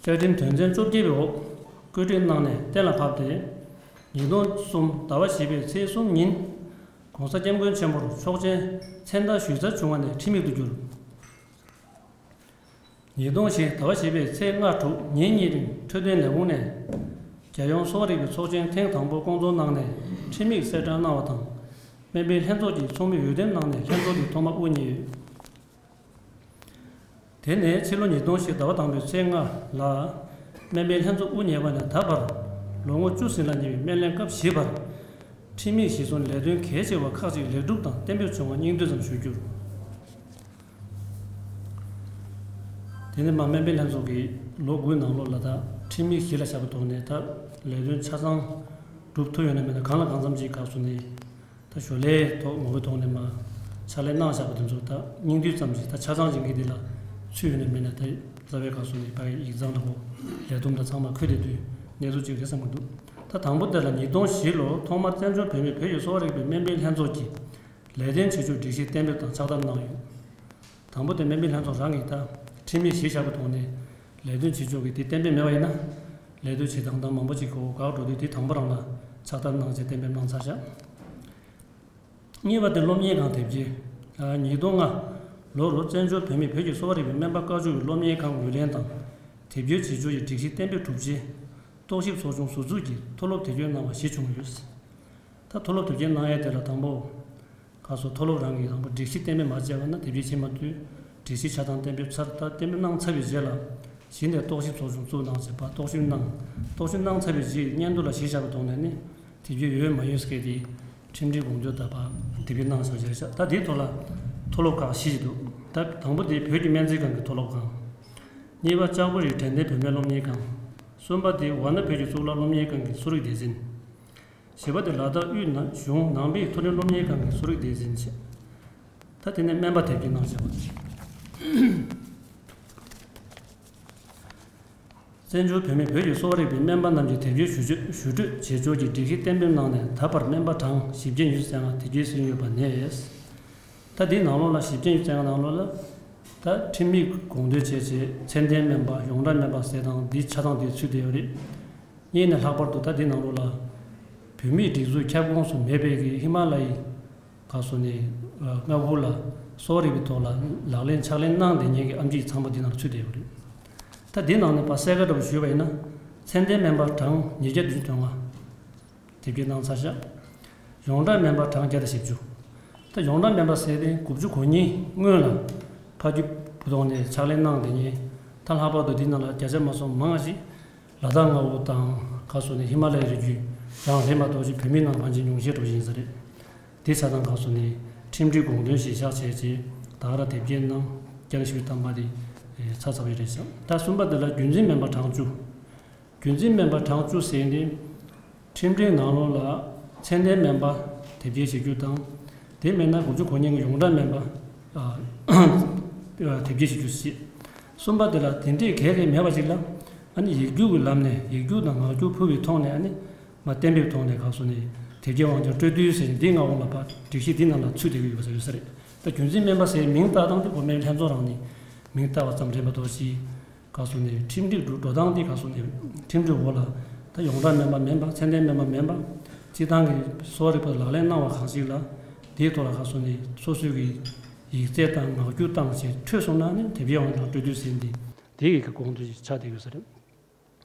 བཅའ་ཁྲིམས་དོན་ཚན་བཅོ་བརྒྱད་པའི་འོག་བཀོད་སྒྲིག་གནང་ནས་གཏན་ལ་ཕབ་སྟེ། ཉིས་སྟོང་གསུམ་ཟླ་བ་བཞི་པའི་ཚེས་གསུམ་ཉིན། ༸གོང་ས་༸སྐྱབས་མགོན་ཆེན་པོར་ཆོག་མཆན་མཚན་རྟགས་ཞུ་རྩ་བྱུང་བ་ནས་ཁྲིམས་ཡིག་ཏུ་གྱུར། ཉིས་སྟོང་བཞི་ཟླ་བ་བཞི་པའི་ཚེས་ལྔ་དྲུག་ཉིན་གཉིས་རིང་འཕྲོད་བསྟེན་ལས་ཁུངས་ནས། རྒྱལ་ཡོངས་གསོ་བ་རིག་པའི་ཚོགས་ཆེན་ཐེངས་དང་པོ་བསྐོང་ཚོགས་གནང་ནས་ཁྲིམས་ཡིག་གསལ་བསྒྲགས་གནང་བ་དང་། སྨན་པའི་ལྷན་ཚོགས་ཀྱིས་ཚོགས་མི་འོས་འདེམས་གནང་ནས་ལྷན་ཚོགས་དེ་ཐོག་མར་དབུ་བརྙེས་ཡོད། དེ་ནས་ཕྱི་ལོ་ཉིས་སྟོང་བཞི་ཟླ་བ་དང་པོའི་ཚེས་ལྔ་ལ། སྨན་པའི་ལྷན་ཚོགས་དབུ་བརྙེས་པ་ནས་ད་བར་ལོ་ངོ་བཅུ་ཟིན་ལ་ཉེ་བའི་སྨན་ལྷན་སྐབས་བཞི་པར། ཁྲིམས་ཡིག་གཞིར་བཟུང་ལས་དོན་གལ་ཆེ་བ་ཁག་ཅིག་ལེགས་གྲུབ་དང་གཏན་འབེབས་བྱུང་བ་སྙིང་བསྡུས་ཙམ་ཞུ་རྒྱུར། དེ་ནི་མ་སྨན་པའི་ལྷན་ཚོགས་ཀྱིས་ལོ་དགུའི་ནང་ལོགས་ལ་ད་ཁྲིམས་ཡིག་གཞི་ལ་བཞག་པའི་ཐོག་ནས་ད་ལས་དོན་ཆ་ཚང་གྲུབ་ཐུབ་ཡོད་ན་མེད་ན་གང་ལ་གང་འཚམ་ཅིག་ཁག་སོང་ནས། ད་ཞོར་ལས་ཐོག་མང་པོའི་ཐོག་ནས་མ་ཕྱག་ལས་གནང་བཞག་པ་དེ་ཚོ་ད་སྙིང་བསྡུས་ཙམ་ཞིག་ད་ཆ་ཚང་ཅིག་གི་འདི་ལ་ཚུད་ཡོད་ན་མེད་ན་ད་རྩ་བའི་ཁག་སོང་ནས་ཕ་གི་ཡིག་ཚང་ལ་ཧོ་ལས་བསྡོམས་དང་ཚང་མ་འཁོད་བསྡད་དུས་གནས་ཚུལ་ཅིག་རེད་བསམ་གྱི་འདུག་ད་དང་པོ་དེ་ལ་ཉིས་སྟོང་བཞི་ལོར་ཐོག་མར་བཙན་བྱོལ་བོད་མིའི་བོད་ཀྱི་གསོ་བ་རིག་པའི་སྨན་པའི་ལྷན་ཚོགས་ཀྱིས་ལས་དོན་བྱེད་ཕྱོགས་སྒྲིག་གཞི་གཏན་འབེབས་དང་ཕྱག་བསྟར་གནང་ཡོད། དང་པོ་དེ་སྨན་པའི་ལྷན་ཚོགས་རང་གིས་ད་ཁྲིམས་ཡིག་གཞི་བཞག་པའི་ཐོག་ནས་ལས་དོན་བྱེད་ཕྱོགས་ཀྱི་དེ་གཏན་འབེབས་མེད་པ་ཡིན་ན། ལས་དོན་བྱེད་སྟངས་དང་མང་པོ་ཅིག་གི་འོག་འགག་འགྲོ་དུས་དེ་དང་པོ་རང་ལ་ཕྱག་བསྟར་གནང་ཆེད་གཏན་འབེབས་གནང་ཚར་བཞག་གཉིས་པ་དེ་སློབ་གཉེར་ཁང་དེབ་སྐྱེལ། ཉིས་སྟོང་ལྔ་ལོར་བཙན་བྱོལ་བོད་མིའི་བོད་ཀྱི་གསོ་བ་རིག་པའི་སྨན་པ་བཀའ་བཅུ་པའི་སློབ་གཉེར་ཁང་ངོས་ལེན་དང་དེབ་སྐྱེལ་བྱེད་ཕྱོགས་ཀྱི་སྒྲིག་གཞི་གཏན་འབེབས་གྲུབ་རྗེས། རྟོག་ཞིབ་ཚོགས་ཆུང་ཟུར་འཛུགས་ཀྱིས་མཐོ་སློབ་དེབ་སྐྱེལ་གནང་བ་བཞི་བྱུང་ཡོད། ད་མཐོ་སློབ་དེབ་སྐྱེལ་གནང་ཡས་དེ་ལ་དང་པོ། ཁ་སོ་མཐོ་སློབ་རང་གིས་དང་པོ་སྒྲིག་གཞི་གཏན་འབེབས་མ་བྱས་པ་ན་དེབ་སྐྱེལ་བྱེད་མ་ཐུབ། སྒྲིག་གཞི་ཆ་ཚང་གཏན་འབེབས་ཚར། ད་གཏན་འབེབས་གནང་ཚར་བའི་རྗེས་ལ། གཞི་ནས་རྟོག་ཞིབ་ཚོགས་ཆུང་བཙུགས་གནང་བྱས་པ་རྟོག་ཞིབ་གནང་། རྟོག་ཞིབ་གནང་ཚར་བའི་རྗེས་སྙན་ཐོ་ལ་གཞི་བཞག་པའི་ཐོག་ནས་ནི། དེབ་སྐྱེལ་ཡོད་མ་ཡོད་སྐད་དེ། ཁྲིམས་སྒྲིག་དགོངས་དོན་ལྟར་ཕར་དེབ་སྐྱེལ་གནང་བཞག་བྱས་ཤག་ད་དེའི་ཐོག་ལ་མཐོ་སློབ་ཁག་བཞི་ཞིག་འདུག་ད་དང་པོ་དེ་བོད་ཀྱི་སྨན་རྩིས་ཁང་གི་མཐོ་སློབ་ཁང་། གཉིས་པ་ལྕགས་པོ་རིའི་དྲན་རྟེན་བུད་མེད་སློབ་གཉེར་ཁང་། གསུམ་པ་དེ་ཝཱ་ཎ་བོད་ཀྱི་གཙུག་ལག་སློབ་གཉེར་ཁང་གི་གསོ་རིག་སྡེ་ཚན། བཞི་པ་དེ་ལ་དྭགས་དབུས་ན་གཞུང་ནང་པའི་མཐོ་རིམ་སློབ་གཉེར་ཁང་གི་གསོ་རིག་སྡེ་ཚན་བྱས། ད་དེ་ནས་སྨན་པ་དེབ་སྐྱེལ་གནང་བྱས་པ་དེ། བཙན་བྱོལ་བོད་མིའི་བོད་ཀྱི་གསོ་བ་རིག་པའི་སྨན་པ་རྣམས་ཀྱི་དེབ་སྐྱེལ་ཞུ་སྤྱོད་ཞུ་སྤྲོད་བྱེད་ཕྱོགས་ཀྱི་སྒྲིག་གཞི་གཏན་འབེབས་གནང་ནས་ད་བར་སྨན་པ་གྲངས་བཞི་བརྒྱ་ཉི་ཤུ་རྩ་ལྔ་དེབ་སྐྱེལ་ཟིན་ཡོད་པ་ནས། ད་འདིའི་ནང་ལོགས་ལ་བཞི་བརྒྱ་ཉི་ཤུ་རྩ་ལྔ་ནང་ལོགས་ལ། ད་ཁྲིམས་ཡིག་དགོངས་དོན་བྱས་རྗེས་ཚད་ལྡན་སྨན་པ་ཡོངས་གྲགས་སྨན་པ་ཟེར་དང་འདི་ཆ་ཚང་འདི་ཚུད་བསྡད་ཡོད་རེད། གཉིས་ནས་ལྷག་པར་དུ་ད་འདི་ནང་ལོགས་ལ། བོད་མིའི་སྒྲིག་འཛུགས་ཁྱབ་ཁོངས་སུ་མེད་པའི་གི་ཧི་མ་ལ་ཡའི་ག་སོ་ནས་ལྔ་པོ་ལ་གསོ་བ་རིག་པའི་ཐོག་ལ་ལག་ལེན་ཕྱག་ལེན་གནང་བསྡད་མཁན་གྱི་ཨེམ་ཆི་ཚང་མ་འདི་ནང་ཚུད་བསྡད་ཡོད་རེད། ད་འདི་ནང་ནས་ཕར་གསལ་ཁ་འདྲ་པོ་ཞུས་པ་ཡིན་ན། ཚད་ལྡན་སྨན་པ་གྲངས་ཉིས་བརྒྱ་བདུན་ཅུ་དོན་ལྔ། དེབ་སྐྱེལ་གནང་ཚར་ཤག་ཡོངས་གྲགས་སྨན་པ་གྲངས་བརྒྱ་དང་བཞི་བཅུ། ད་ཡོངས་གྲགས་སྨན་པ་ཟེར་ཏེ་དགུ་བཅུ་གོ་གཉིས་སྔོན་ལ་ཕ་རྒྱུད་བུ་ཐོག་ནས་ཕྱག་ལས་གནང་བསྡད་མཁན། ད་ལྷག་པར་དུ་འདི་ནང་ལ་བརྒྱ་ཆ་མ་སོང་མང་ཞིག་ལ་དྭགས་མངའ་འོག་དང་ག་སོ་ནས་ཧི་མ་ལ་ཡའི་རི་རྒྱུད་རང་རེད་མ་གཏོགས་ཅིག་བོད་མི་ནང་ཕན་ཆེ་ཉུང་ཤས་འགྲོ་བཞིན་ས་རེད། དེ་ཆ་ཚང་ག་སོ་ནས་ཁྲིམས་སྒྲིག་དགོངས་དོན་གཞིར་བཞག་བྱས་རྗེས་ད་ག་རང་དེབ་སྐྱེལ་གནང་བརྒྱ་ཆ་བཞི་བཅུ་ཐམ་པ་དེ་ཚར་ཚར་བ་རེད་ཤག་ད་གསུམ་པ་དེ་ལ་རྒྱུན་འཛིན་སྨན་པ་གྲངས་བཅུ། རྒྱུན་འཛིན་སྨན་པ་གྲངས་བཅུ་ཟེར་ནི། ཁྲིམས་སྒྲིག་ནང་ལོགས་ལ་ཚད་ལྡན་སྨན་པ་དེབ་སྐྱེལ་བྱེད་རྒྱུ་དང་། དེ་མིན་ན་དགུ་བཅུ་གོ་གཉིས་ཀྱི་ཡོངས་གྲགས་སྨན་པ་ཨ་དེབ་སྐྱེལ་བྱེད་རྒྱུ་བྱེད། གསུམ་པ་དེ་ལ་དེ་འདྲས་གལ་གལ་མེད་པ་ཞིག་ལ་ཨ་ནི་ཡིག་རྒྱུགས་ཀྱི་ལམ་ནས་ཡིག་རྒྱུགས་དང་ངག་རྒྱུགས་ཕུལ་བའི་ཐོག་ནས་ཨ་ནི་མ་གཏན་འབེབས་ཐོག་ནས་ག་སོ་ནས་དེབ་སྐྱེལ་དབང་ཆ་སྤྲོད་དུས་ཟེར་ནས་འདི་མངའ་འོག་ལ་ཕར་སྒྲིག་གཞི་འདི་ནང་ལ་ཚུད་བསྡད་ཀྱི་ཡོད་པ་ཡོད་ས་རེད། ད་རྒྱུན་འཛིན་སྨན་པ་ཟེར་མིང་བཏགས་སྟངས་དེ་གོ་སྨན་ལྷན་ཚོགས་རང་ནས་མིང་བཏགས་པ་ཙམ་རེད་མ་གཏོགས་ཅིག་ག་སོ་ནས་ཁྲིམས་སྒྲིག་འགྲོ་འགྲོ་སྟངས་འདི་ག་སོ་ནས་ཁྲིམས་སྒྲིག་འོག་ལ་ད་ཡོངས་གྲགས་སྨན་པ་མིན་པ་ཚད་ལྡན་སྨན་པ་མིན་པ་སྤྱི་བཏང་གི་གསོ་བ་རིག་པ་ལག་ལེན་གནང་བ་གང་ཞིག་ལ་དེའི་ཐོག་ལ་ག་སོ་ནས་སོ་སོའི་གི་ཡིག་ཚད་དང་ངག་རྒྱུགས་བཏང་བྱས་འཕྲོད་སོང་ན་ནི་དེབ་སྐྱེལ་དབང་གྲངས་སྤྲོད་དུས་ཟིན་ཏེ་དེ་ཡི་གི་དགོངས་དོན་ཞིག་ཆགས་བསྡད་ཡོད་ས་རེད།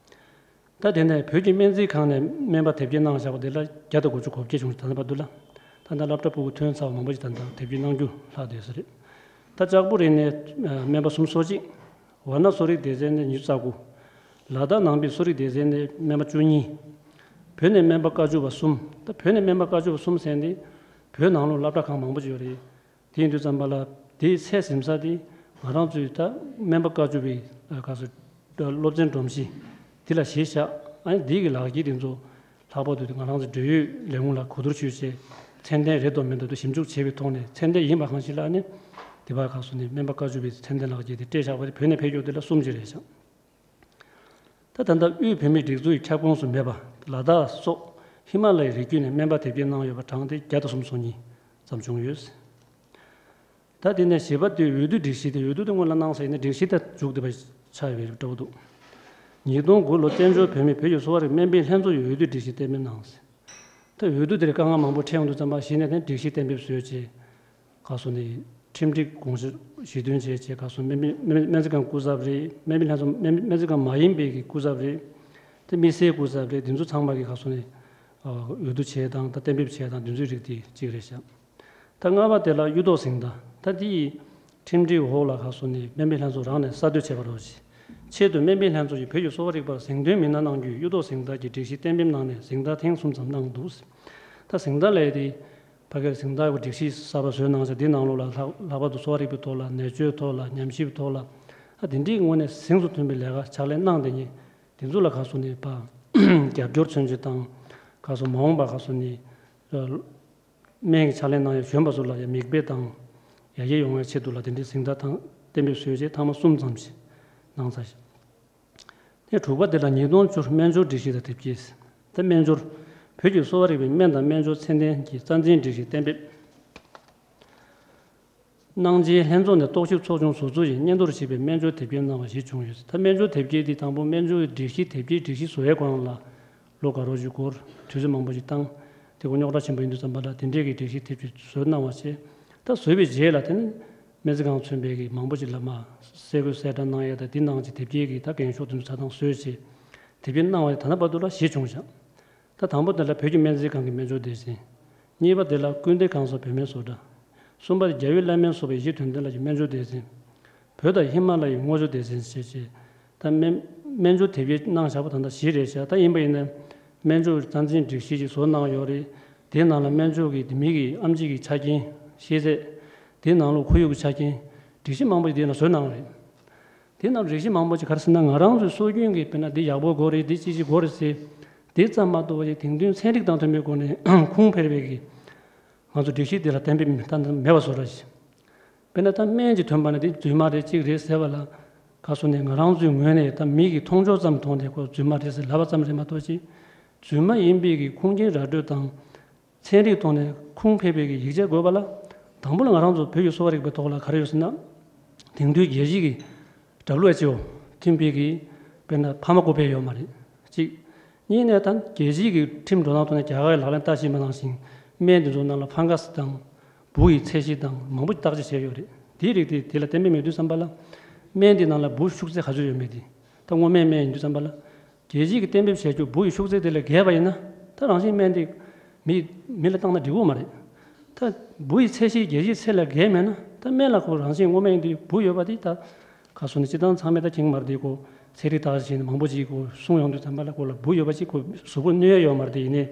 ད་དེ་ནས་བོད་ཀྱི་སྨན་རྩིས་ཁང་ནས་སྨན་པ་དེབ་སྐྱེལ་གནང་བཞག་པ་དེ་ལ་བརྒྱ་དང་དགུ་བཅུ་གོ་བརྒྱད་བྱུང་ཞིག་ད་ལྟ་བར་དུ་ལ་ད་ལྟ་སློབ་གྲྭ་ཕྲུ་གུ་ཐོན་ཚར་བ་མང་པོ་ཞིག་ད་ལྟ་དེབ་སྐྱེལ་གནང་རྒྱུ་ལྷག་བསྡད་ས་རེད། ད་ལྕགས་པོ་རི་ནས་སྨན་པ་སུམ་ཅུ་སོ་གཅིག་ཝཱ་ཎ་གསོ་རིག་སྡེ་ཚན་ནས་ཉི་ཤུ་རྩ་དགུ། ལ་དྭགས་ནང་པའི་གསོ་རིག་སྡེ་ཚན་ནས་སྨན་པ་བཅུ་གཉིས། བོད་ནས་སྨན་པ་བཀའ་བཅུ་པ་གསུམ། ད་བོད་ནས་སྨན་པ་བཀའ་བཅུ་པ་གསུམ་ཟེར་འདི། བོད་ནང་ལོགས་སློབ་གྲྭ་ཁང་མང་པོ་ཅིག་ཡོད་རེད། དེ་ཡིན་དུས་ཙམ་པ་ལ་དེའི་ཚད་ཟིན་ས་དེ་ང་རང་ཚོའི་ད་སྨན་པ་བཀའ་བཅུ་པའི་ག་ཚོད་སློབ་ཚན་སྒྲོམ་གཞི་དེ་ལ་གཞི་བཞག་ཨ་ནི་འདི་གི་ལག་འཁྱེར་དེ་ཚོ་ལྷག་པར་དུ་ང་རང་ཚོའི་འབྲེལ་ཡོད་ལས་ཁུངས་ལ་གོ་བསྡུར་ཞུས་བྱས་ཚད་ལྡན་རེད་དམ་མིན་དམ་དུ་ཞིབ་འཇུག་བྱས་པའི་ཐོག་ནས་ཚད་ལྡན་ཡིན་པ་གང་ཞིག་ལ་ཨ་ནི་དེ་བར་ག་སོ་ནས་སྨན་པ་བཀའ་བཅུ་པའི་ཚད་ལྡན་ལག་འཁྱེར་དེ་སྤྲད་བཞག་པ་དེ་བོད་ནས་ཕེབས་ཡོད་དེ་ལ་གསུམ་ཅིག་རེད་བཞག་ད་ད་ལྟ་དབུས་བོད་མིའི་སྒྲིག་འཛུགས་ཀྱི་ཁྱབ་ཁོངས་སུ་མེད་པ་ལ་དྭགས་སོགས་ཧི་མ་ལ་ཡའི་རི་རྒྱུད་ནས་སྨན་པ་དེབ་སྐྱེལ་གནང་ཡོད་པ་གྲངས་དེ་བརྒྱ་དང་སུམ་ཅུ་སོ་གཉིས་ཙམ་བྱུང་ཡོད། ད་དེ་ནས་བཞི་པ་དེ་འོས་བསྡུ་སྒྲིག་གཞི་དེ་འོས་བསྡུ་དེ་སྔོན་ལ་གནང་ས་ཡིན་ན་སྒྲིག་གཞི་དེ་མཇུག་བསྡུ་བ་ཆགས་ཡོད་པའི་འདྲ་པོ་འདུག་ཉིས་སྟོང་དགུ་ལོ་བཙན་བྱོལ་བོད་མིའི་བོད་ཀྱི་གསོ་བ་རིག་སྨན་པའི་ལྷན་ཚོགས་ཀྱི་འོས་བསྡུ་སྒྲིག་གཞི་གཏན་འབེབས་གནང་ཟིན། ད་འོས་བསྡུ་དེར་དཀའ་ངལ་མང་པོ་འཕྲད་ཡོང་དུས་ཙམ་པ་གཞི་ནས་དེ་སྒྲིག་གཞི་གཏན་འབེབས་བཟོས་རྗེས། ག་སོ་ནས་ཁྲིམས་སྒྲིག་དགོངས་གཞི་གཞི་རྟོན་བྱས་རྗེས་ག་སོ་སྨན་པའི་སྨན་སྨན་རྩིས་ཁང་སྐུ་ཚབ་རེད། སྨན་པའི་ལྷན་ཚོགས་སྨན་སྨན་རྩིས་ཁང་མ་ཡིན་པའི་གི་སྐུ་ཚབ་རེད། དེ་དམིགས་བསལ་སྐུ་ཚབ་རེད། འདི་ཚོ་ཚང་མ་གི་ག་སོ་ནས་འོས་བསྡུ་བྱས་དང་ད་གཏན་འབེབས་བྱས་དང་འདི་ཚོའི་རིགས་དེ་གཅིག་རེད་ཤག་ད་ལྔ་པ་དེ་ལ་གཡུ་ཐོག་ཟིང་ད་ད་དེ་ཡི་ ཁྲིམས་སྒྲིག་འོག་ལ་ཁ་སོ་ནས་སྨན་པའི་ལྷན་ཚོགས་རང་ནས་གསར་གཏོད་བྱས་པ་རེད། ཆེད་དུ་སྨན་པའི་ལྷན་ཚོགས་ཀྱིས་བོད་ཀྱི་གསོ་བ་རིག་པར་གཟེངས་ཐོན་མི་སྣ་གནང་རྒྱུའི་གཡུ་ཐོག་གཟེངས་རྟགས་ཀྱི་སྒྲིག་གཞི་གཏན་འབེབས་གནང་ནས་གཟེངས་རྟགས་ཐེངས་གསུམ་ཙམ་གནང་འདུག། ད་གཟེངས་རྟགས་ལས་དེ་ཕ་གིར་གཟེངས་རྟགས་ཀྱི་སྒྲིག་གཞི་གསར་པ་བཟོས་གནང་ཚེ་འདི་ནང་ལོགས་ལ་ལྷག་ལྷག་པར་དུ་གསོ་བ་རིག་པའི་ཐོག་ལ་ནད་བཅོས་ཐོག་ལ་ཉམས་ཞིབ་ཐོག་ལ་ཨ་དེ་འདྲའི་ངོས་ནས་གཟེངས་སུ་ཐོན་པའི་ལས་ཀ་ཕྱག་ལས་གནང་བསྡད་མཁན་དེ་ཚོ་ལ་ཁ་སོ་ནས་ཕ་རྒྱབ་སྐྱོར་མཚོན་བྱེད་དང་ཁ་སོ་མ་འོངས་པ་ཁ་སོ་ནས། སྨན་གྱི་ཕྱག་ལས་གནང་ཡག་གཞོན་པ་ཚོ་ལ་ཡང་མིག་དཔེ་དང་ཡར་རྒྱས་ཡོང་བའི་ཆེད་དུ་ལ་དེ་འདྲའི་གཟེངས་རྟགས་དང་གཏན་འབེབས་བཟོས་རྗེས་ཐེངས་མ་གསུམ་ཙམ་ཞིག་གནང་ཚར་ཤག། དེ་དྲུག་པ་དེ་ལ་ཉིས་སྟོང་བཅུ་སྨན་སྦྱོར་སྒྲིག་གཞི་དང་དེབ་སྐྱེལ། ད་སྨན་སྦྱོར་བོད་ཀྱི་གསོ་བ་རིག་པའི་སྨན་དང་སྨན་སྦྱོར་ཚད་ལྡན་གྱི་རྩ་འཛིན་སྒྲིག་གཞི་གཏན་འབེབས། གནང་རྗེས་ལྷན་ཚོགས་ནས་རྟོག་ཞིབ་ཚོགས་ཆུང་བཟོ་ཚུལ་ཡིན་སྙན་ཐོར་ཞེས་པའི་སྨན་སྦྱོར་དེབ་སྐྱེལ་གནང་བ་ཞིག་བྱུང་ཡོད། ད་སྨན་སྦྱོར་དེབ་སྐྱེལ་འདི་དང་པོ་སྨན་སྦྱོར་སྒྲིག་གཞི་དེབ་སྐྱེལ་སྒྲིག་གཞི་བཟོ་བའི་སྐོར་ལ་ལོ་འགའ་རོགས་ཀྱི་སྐོར་དུས་ཚོད་མང་པོ་ཞིག་བཏང་། དེ་ཁོ་རྙོག་དྲ་ཆེན་པོ་ཡིན་དུས་ཙམ་པ་ལ་དེ་འདྲས་ཀྱི་སྒྲིག་གཞི་དེབ་སྐྱེལ་བཟོས་གནང་བ་བྱས། ད་བཟོས་པའི་རྗེས་ལ་དེ་ནི་སྨན་རྩིས་ཁང་མཚོན་པའི་གི་མང་པོ་ཞིག་ལ་མ་གསལ་བཀོད་གསལ་བསྒྲགས་གནང་ཡ་ད་འདི་ནང་གི་དེབ་སྐྱེལ་གི་ད་འགེངས་ཤོག་དེ་ཚོ་ཆ་ཚང་བཟོས་བྱས་དེབ་སྐྱེལ་གནང་བ་ད་ལྟ་བར་དུ་ལ་བཞི་བྱུང་བཞག། ད་དང་པོ་དེ་ལ་བོད་ཀྱི་སྨན་རྩིས་ཁང་གི་སྨན་སྦྱོར་སྡེ་ཚན། གཉིས་པ་དེ་ལ་ཀུན་བདེ་ཁང་སོགས་བོད་སྨན་བཟོ་གྲྭ། གསུམ་པ་རྒྱལ་བའི་བླ་སྨན་སོགས་པའི་གཞི་དོན་ལྡན་ལ་ཡི་སྨན་སྦྱོར་སྡེ་ཚན། བོད་དང་ཧི་མ་ལ་ཡའི་སྔོ་ཆུ་སྡེ་ཚན་ཞེས་བྱས། ད་སྨན་སྨན་སྦྱོར་དེབ་སྐྱེལ་གནང་བཞག་པ་ད་ལྟ་བཞི་རེད་བཞག། ད་ཡིན་པ་ཡིན་ན་སྨན་སྦྱོར་རྩ་འཛིན་སྒྲིག་གཞི་ཞིག་བཟོ་གནང་ཡོད་རེད། དེའི་ནང་ལ་སྨན་སྦྱོར་གྱི་མི་གི་ཨེམ་ཆི་གི་ཆ་རྐྱེན། ཤེས་ཚད། དེའི་ནང་ལོགས་ཁོར་ཡུག་གི་ཆ་རྐྱེན། སྒྲིག་གཞི་མང་པོ་ཞིག་དེའི་ནང་བཟོས་གནང་བ་རེད། དེ་རྣམས་རིགས་གཞི་མང་པོ་ཅིག་ག་རེ་ཟེར་ན་ང་རང་ཚོའི་སྲོལ་རྒྱུན་གྱི་དཔེར་ན་འདི་ཡག་པོ་དགོས་རེད་འདི་ཅི་ཞིག་དགོས་རེད་ཟེར། དེ་ཙམ་མ་གཏོགས་པ་ཞིག་དེང་དུས་ཚན་རིག་དང་མཐུན་པའི་སྒོ་ནས་ཁུངས་འཕེར་བའི་གི་ང་ཚོ་སྒྲིག་གཞི་འདི་ལ་གཏན་འབེབས་ད་མེད་པ་བཟོ་འདྲ་ཞིག། དཔེར་ན་ད་སྨན་གྱི་ཐོན་པ་ནི་དེ་རྫུན་མ་རེད་གཅིག་རེད་ཟེར་བ་ལ་ག་སོ་ནས་ང་རང་ཚོའི་ངོས་ནས་ད་མི་གི་མཐོང་ཕྱོགས་ཙམ་མཐོང་ནས་ཁོ་རྫུན་མ་རེད་ཟེར་ལབ་པ་ཙམ་རེད་མ་གཏོགས་ཅིག་རྫུན་མ་ཡིན་པའི་གི་ཁུངས་སྐྱེལ་ར་སྤྲོད་དང་། ཚན་རིག་ཐོག་ནས་ཁུངས་འཕེར་བའི་གི་ཡིག་ཆ་དགོས་པ་ལ། དང་པོ་ལ་ང་རང་ཚོ་བོད་ཀྱི་གསོ་བ་རིག་པའི་ཐོག་ལ་ག་རེ་ཡོད་ཟེར་ན། དེང་དུས་རྒྱལ་སྤྱི་གི་W H O མཐུན་པའི་གི་དཔེར་ན་ཕ་མ་སྐུ་བལ་ཡོད་མ་རེད། གཅིག་གཉིས་ནས་ད་རྒྱལ་སྤྱིའི་གི་ཁྲིམས་འགྲོ་སྟངས་ཐོག་ནས་རྒྱ་གར་གྱི་ལག་ལེན་ལྟ་བཞིན་པ་ནང་བཞིན་སྨན་དེ་ཚོ་ནང་ལ་ཕང་ག་སི་དང་འབུ་ཡི་ཚད་གཞི་དང་མང་པོ་བརྟག་དཔྱད་བྱས་ཡོད་རེད། དེའི་རིགས་དེ་དེ་ལ་གཏན་འབེབས་མེད་དུས་ཙམ་པ་ལ་སྨན་དེ་ནང་ལ་འབུ་ཤུགས་ཚད་ག་ཚོད་ཡོད་མེད་དེ་ད་སྔོ་སྨན་སྨན་ཡིན་དུས་ཙམ་པ་ལ། རྒྱལ་སྤྱིའི་གི་གཏན་འབེབས་བྱས་རྒྱུ་འབུ་ཡི་ཤུགས་ཚད་དེ་ལས་བརྒལ་བ་ཡིན་ན་ད་རང་བཞིན་སྨན་དེ་མི་མི་ལ་བཏང་ན་འགྲིག་གི་མ་རེད། ད་འབུ་ཡི་ཚད་གཞི་རྒྱལ་སྤྱིའི་ཚད་ལས་བརྒལ་མེད་ན་ད་སྨན་ལ་ཁོ་རང་བཞིན་སྔོ་སྨན་ཡིན་དུས་འབུ་ཡོད་པ་དེ་ད་ག་སོ་ནས་སྤྱི་བཏང་ཚང་མས་ད་མཁྱེན་གྱི་མ་རེད་དེ་ཁོ་ཚན་རིག་བརྟག་དཔྱད་བྱས་ནས་མང་པོ་ཅིག་ཁོ་གསུངས་ཡོང་དུས་ཙམ་པ་ལ་ཁོ་ལ་འབུ་ཡོད་པ་ཅིག་ཁོ་གཟུགས་པོ་གནོད་ཡ་ཡོད་མ་རེད་དེ་ཡིན་ནའི་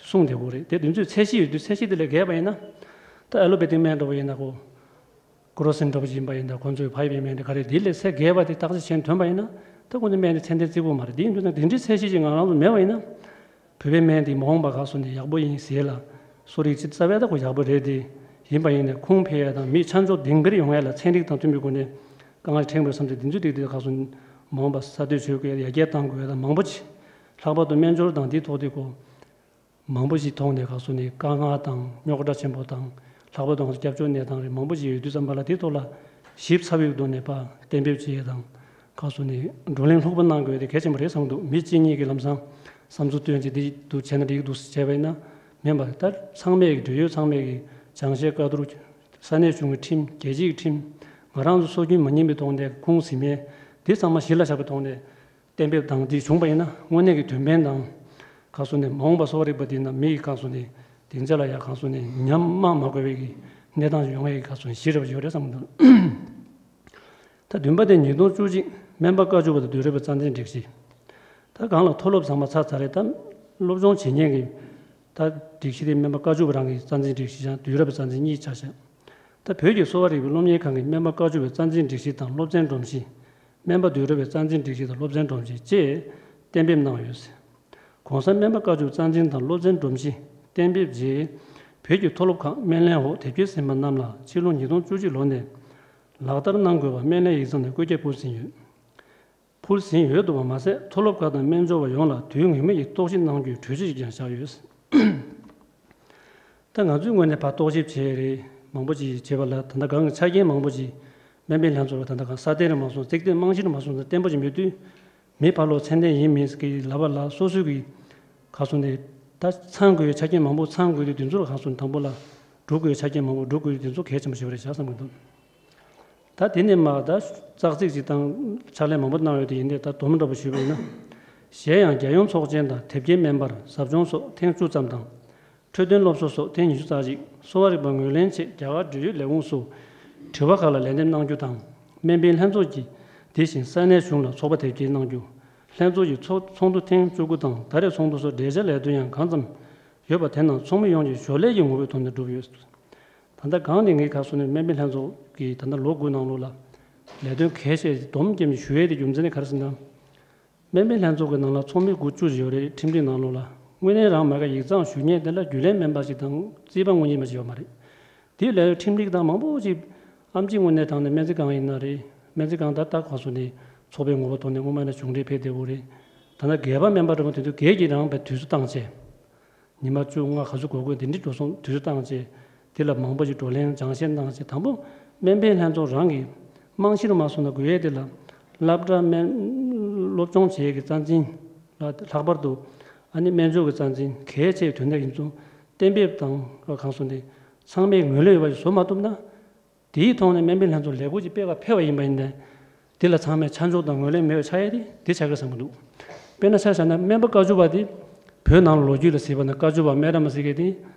གསུངས་བསྡད་ཀྱི་རེད། དེ་དུས་ཚོད་ཚད་གཞི་ཡོད་དུས་ཚད་གཞི་དེ་ལས་བརྒལ་བ་ཡིན་ན་ད་ཨ་ལོ་པེ་ཏིག་སྨན་འདྲ་བོ་ཡིན་ན་ཁོ། ཀུ་རོ་སིན་འདྲ་པོ་ཅིག་ཡིན་པ་ཡིན་ན་ཁོང་ཚོས་ཕ་ཡི་བའི་སྨན་དེ་ག་རེ་འདི་ལས་ཚད་བརྒལ་བ་དེ་བརྟག་དཔྱད་བྱས་ཐོན་པ་ཡིན་ན་ད་ཁོང་ཚོའི་སྨན་དེ་ཚད་ལྡན་བརྩི་དགོས་མ་རེད། དེ་ཡིན་དུས་ན་དེ་འདྲའི་ཚད་གཞི་ཅིག་ང་རང་ཚོ་མེད་པ་ཡིན་ན་བོད་པའི་སྨན་དེ་མ་འོངས་པ་ག་སོ་ནས་ཡག་པོ་ཡིན་ཟེར་ལ་གསོ་རིག་ཅིག་རྩ་བའི་ད་ཁོ་ཡག་པོ་རེད་དེ་ཡིན་པ་ཡིན་ན་ཁུངས་འཕེར་ཡ་དང་མི་ཆ་འཇོག་ལྡིང་འཕེར་ཡོང་ཡ་ལ་ཚན་རིག་དང་མཐུན་པའི་སྒོ་ནས་དཀའ་ངལ་འཕྲད་དགོས་བསམ་ཚེ་དེ་ཚོའི་རིགས་དེ་ག་སོ་མ་འོངས་པ་གསར་གཏོད་བྱེད་དགོས་ཡ་རྒྱས་གཏང་དགོས་ཡ་དང་མང་པོ་ཅིག་ལྷག་པར་དུ་སྨན་སྦྱོར་དང་དེའི་ཐོག་དེ་ཁོ། མང་པོ་ཞིག་མཐོང་ནས་ཁ་སོ་ནས་དཀའ་ངལ་དང་རྙོག་དྲ་ཆེན་པོ་དང་ལྷག་པར་དུ་ང་ཚོ་སྐྱབས་བཅོལ་གནས་སྟངས་རིགས་མང་པོ་ཞིག་ཡོད་དུས་ཙམ་པ་ལ་དེ་ཐོག་ལ་ཞིབ་ཚགས་པོའི་ཐོག་ནས་ཕར་གཏན་འབེབས་བྱེད་ཡས་དང་ཁ་སོ་ནས་བགྲོ་གླེང་ལྷུག་པོ་གནང་དགོས་དེ་གལ་ཆེན་པོ་རེད་བསམ་འདུག། མི་གཅིག་གཉིས་ཀྱིས་ལམ་སང་བསམ་ཚུལ་བཏོན་བྱས་འདི་འདུག་བྱས་ན་འགྲིག་འདུག་བྱས་པ་ཡིན་ན་མིན་པར་ད་ཚང་མས་ཀྱི་འབྲེལ་ཡོད་ཚང་མས་ཀྱི་སྦྱང་བཤད་བཀའ་བསྡུར་ས་གནས་གཞུང་གི་ཁྲིམས་རྒྱལ་སྤྱིའི་ཁྲིམས་ང་རང་ཚོ་སྲོལ་རྒྱུན་མ་ཉམས་པའི་ཐོག་ནས་ཁུངས་ཟིན་མེད་འདི་ཚང་མ་གཞི་ལ་བཞག་པའི་ཐོག་ནས། གཏན་འབེབས་དང་དེ་བྱུང་པ་ཡིན་ན་དངོས་གནས་ཀྱི་དོན་ཕན་དང་། ག་སོ་ནས་མ་འོངས་པ་གསོ་བ་རིག་པ་དེ་ན་མི་ཡི་ག་སོ་ནས་སྡིངས་ཆ་ལ་ཡང་ག་སོ་ནས་ཉམས་དམག་མ་དགོས་པའི་གི་གནས་སྟངས་ཡོང་ཡས་ཀྱི་ག་སོ་ནས་གཞི་རེ་བ་ཡོད་རེད་བསམ་གྱི་འདུག། ད་བདུན་པ་དེ་ཉིས་སྟོང་བཅུ་གཅིག་སྨན་པ་བཀའ་བཅུ་པ་དང་དུས་རབས་པའི་རྩ་འཛིན་སྒྲིག་གཞི། ད་གང་ལ་མཐོ་སློབ་ཚང་མ་ཚར་ཚར་རེད་ད། སློབ་སྦྱོང་བྱེད་མཁན་གྱི་ད་སྒྲིག་གཞི་དེ་སྨན་པ་བཀའ་བཅུ་པ་རང་གི་རྩ་འཛིན་སྒྲིག་གཞི་ཡང་དུས་རབས་པའི་རྩ་འཛིན་གཉིས་ཆགས་ཤག། ད་བོད་ཀྱི་གསོ་བ་རིག་པའི་སློབ་གཉེར་ཁང་གི་སྨན་པ་བཀའ་བཅུ་པའི་རྩ་འཛིན་སྒྲིག་གཞི་དང་སློབ་ཚན་སྒྲོམ་གཞི། སྨན་པ་དུས་རབས་པའི་རྩ་འཛིན་སྒྲིག་གཞི་དང་སློབ་ཚན་སྒྲོམ་གཞི་བཅས་གཏན་འབེབས་གནང་ཡོད། གོང་ས་སྨན་པ་བཀའ་བཅུ་པའི་རྩ་འཛིན་དང་སློབ་ཚན་སྒྲོམ་གཞི་གཏན་འབེབས་རྗེས་བོད་ཀྱི་མཐོ་སློབ་ཁག་སྨན་ལྷན་འོག་དེབ་སྐྱེལ་ཟིན་པ་རྣམས་ལ་ཕྱི་ལོ་ཉིས་སྟོང་བཅུ་གཅིག་ལོ་ནས་ལག་བསྟར་གནང་དགོས་པ་སྨན་ལྷན་ཡིག་ཚང་ནས་བཀོད་ཁྱབ་ཕུལ་ཟིན་ཡོད། ཕུལ་ཟིན་ཡོད་འདུག་པ་མ་ཟད་མཐོ་སློབ་ཁག་དང་སྨན་སྦྱོར་བ་ཡོངས་ལ་དུས་ངེས་མེད་ཀྱི་རྟོག་ཞིབ་གནང་རྒྱུའི་གྲོས་ཆོད་ཅིག་ཀྱང་བཞག་ཡོད། ད་ང་ཚོའི་ངོས་ནས་ཕར་རྟོག་ཞིབ་བྱས་རེད་མང་པོ་ཅིག་བྱས་པ་ལ་ད་ལྟ་གང་གི་ཆ་རྐྱེན་མང་པོ་ཅིག་སྨན་པའི་ལྷན་ཚོགས་ལ་ད་ལྟ་གང་ས་གཏན་རེ་མ་སོང་ཚིག་དེ་རྨང་གཞི་རེ་མ་སོང་ཚེ་བརྟན་པོ་ཅིག་མེད་དུས་མི་ཕར་ལོག་ཚད་ལྡན་ཡིན་མིན་གྱི་ལབ་པ་ལ་སོ་སོའི་གི་ག་སོང་ནས་ད་ཚང་དགོས་ཡོད་ཆ་རྐྱེན་མང་པོ་ཚང་དགོས་དུས་དེ་ཚོ་ལ་ག་སོང་དང་པོ་ལ་འགྲོ་དགོས་ཡོད་ཆ་རྐྱེན་མང་པོ་འགྲོ་དགོས་ཡོད་དེ་ཚོ་གལ་ཆེན་པོ་ཞིག་རེད་བཞག་བསམ་གི་འདུག། ད་དེ་ནས་མར་ད་ཙག་ཙིག་ཅིག་དང་ཕྱག་ལས་མང་པོ་གནང་ཡོད་དེ་ཡིན་ནའི་ད་དོ་མི་འདྲ་པོ་ཞུས་པ་ཡིན་ན། གཞན་ཡང་རྒྱལ་ཡོངས་ཚོགས་ཆེན་དང་དེབ་སྐྱེལ་སྨན་པར་ཟབ་སྦྱོང་སོགས་ཐེངས་བཅུ་ཙམ་དང་། འཕྲོད་བསྟེན་སློབ་གསོ་སོགས་ཐེངས་ཉི་ཤུ་རྩ་གཅིག་གསོ་བ་རིག་པ་ངོས་ལེན་ཆེད་རྒྱ་གར་འབྲེལ་ཡོད་ལས་ཁུངས་སུ་ དྲི་བ་ཁག་ལ་ལན་འདེབས་གནང་རྒྱུ་དང་། སྨན་པའི་ལྷན་ཚོགས་ཀྱིས་དེ་བཞིན་ས་གནས་གཞུང་ལ་ཚོགས་པ་དེབ་སྐྱེལ་གནང་རྒྱུ། ལྷན་ཚོགས་ཀྱི་ཚོགས་ཚོགས་འདུ་ཐེངས་བཅུ་དགུ་དང་ད་རེས་ཚོགས་འདུ་སོགས་འབྲེལ་བྱ་ལས་དོན་ཡང་གང་ཙམ་ཡོད་པ་དེ་རྣམས་ཚོགས་མི་ཡོངས་ཀྱི་ཞོར་ལས་ཀྱི་ངོ་བོའི་ཐོག་ནས་བསྒྲུབས་ཡོད། ད་ལྟ་གང་ནས་ངས་ག་སོ་ནས་སྨན་པའི་ལྷན་ཚོགས་ཀྱིས་ད་ལྟ་ལོ་དགུ་ནང་ལོགས་ལ་ལས་དོན་གལ་ཆེ་སྡོམ་རྒྱབ་ནས་ཞུ་ཡས་དེ་རྒྱུ་མཚན་ནི་ག་རེ་ཟེར་ན། སྨན་པའི་ལྷན་ཚོགས་ཀྱི་ནང་ལ་ཚོགས་མི་དགུ་བཅུ་ཡོད་རེད། ཁྲིམས་སྒྲིག་ནང་ལོགས་ལ་དངོས་གནས་རང་མ་ག་ཡིག་ཚང་ཞུ་མཁན་དེ་ལ་རྒྱུན་ལས་སྨན་པ་ཞིག་དང་རྩིས་པ་དངོས་གཉེར་མ་ཞིག་ཡོད་མ་རེད། དེའི་ལས་ཁྲིམས་སྒྲིག་དང་མང་པོ་ཅིག་ཨེམ་ཆི་དངོས་གནས་དྲང་ནས་སྨན་རྩིས་ཁང་ཡིན་ན་རེད། སྨན་རྩིས་ཁང་ད་ལྟ་ག་སོ་ནས་ཚོགས་པའི་ངོ་བོ་ཐོག་ནས་སྔོན་མ་ནས་གཞུང་འབྲེལ་ཕེབས་བསྡད་ཡོད་རེད། ད་ལྟ་སྒེར་པ་སྨན་པ་འདྲ་པོ་དེ་ཚོ་སྒེར་གྱིས་རང་དཔེ་དུས་ཚོད་བཏང་བྱས། ཉི་མ་བཅོ་ལྔ་ག་ཚོད་འགོར་དགོས་དེ་འདྲའི་འགྲོ་སོང་དུས་ཚོད་བཏང་བྱས། དེ་ལ་མང་པོ་ཞིག་བགྲོ་གླེང་སྦྱང་བཤད་གནང་བྱས། དང་པོ་སྨན་པའི་ལྷན་ཚོགས་རང་གི་རྨང་གཞིར་མ་སོང་ན་དགོས་ཡས་དེ་ལ་སློབ་གྲྭ་སྨན་སློབ་སྦྱོང་བྱེད་ཡས་ཀྱི་རྩ་འཛིན་ལ་ལྷག་པར་དུ་ཨ་ནི་སྨན་སྦྱོང་གི་རྩ་འཛིན་གལ་ཆེ་བའི་དོན་དག་ཡིན་ཙང་གཏན་འབེབས་དང་གང་སོང་དེ་ཚང་མས་ངོས་ལེན་ཡོད་པ་ཞིག་བཟོ་མ་ཐུབ་ན། དེའི་ཐོག་ནས་སྨན་པའི་ལྷན་ཚོགས་ལས་འགུལ་ཅིག་སྤེལ་བར་ཕེབས་པ་ཡིན་པ་ཡིན་ནའི། དེ་ལ་ཚང་མས་ཆ་འཇོག་དང་ངོས་ལེན་མེད་པ་ཆགས་ཡས་དེ་དེ་ཆགས་ཀྱི་བསམ་གྱི་འདུག་དཔེར་ན་ཆ་བཞག་ན་སྨན་པ་བཀའ་བཅུ་པ་དེ་བོད་ནང་ལོ་རྒྱུས་ལ་གཟིགས་པ་ན་བཀའ་བཅུ་པ་སྨན་རམས་པ་ཟེར་མཁན་དེ་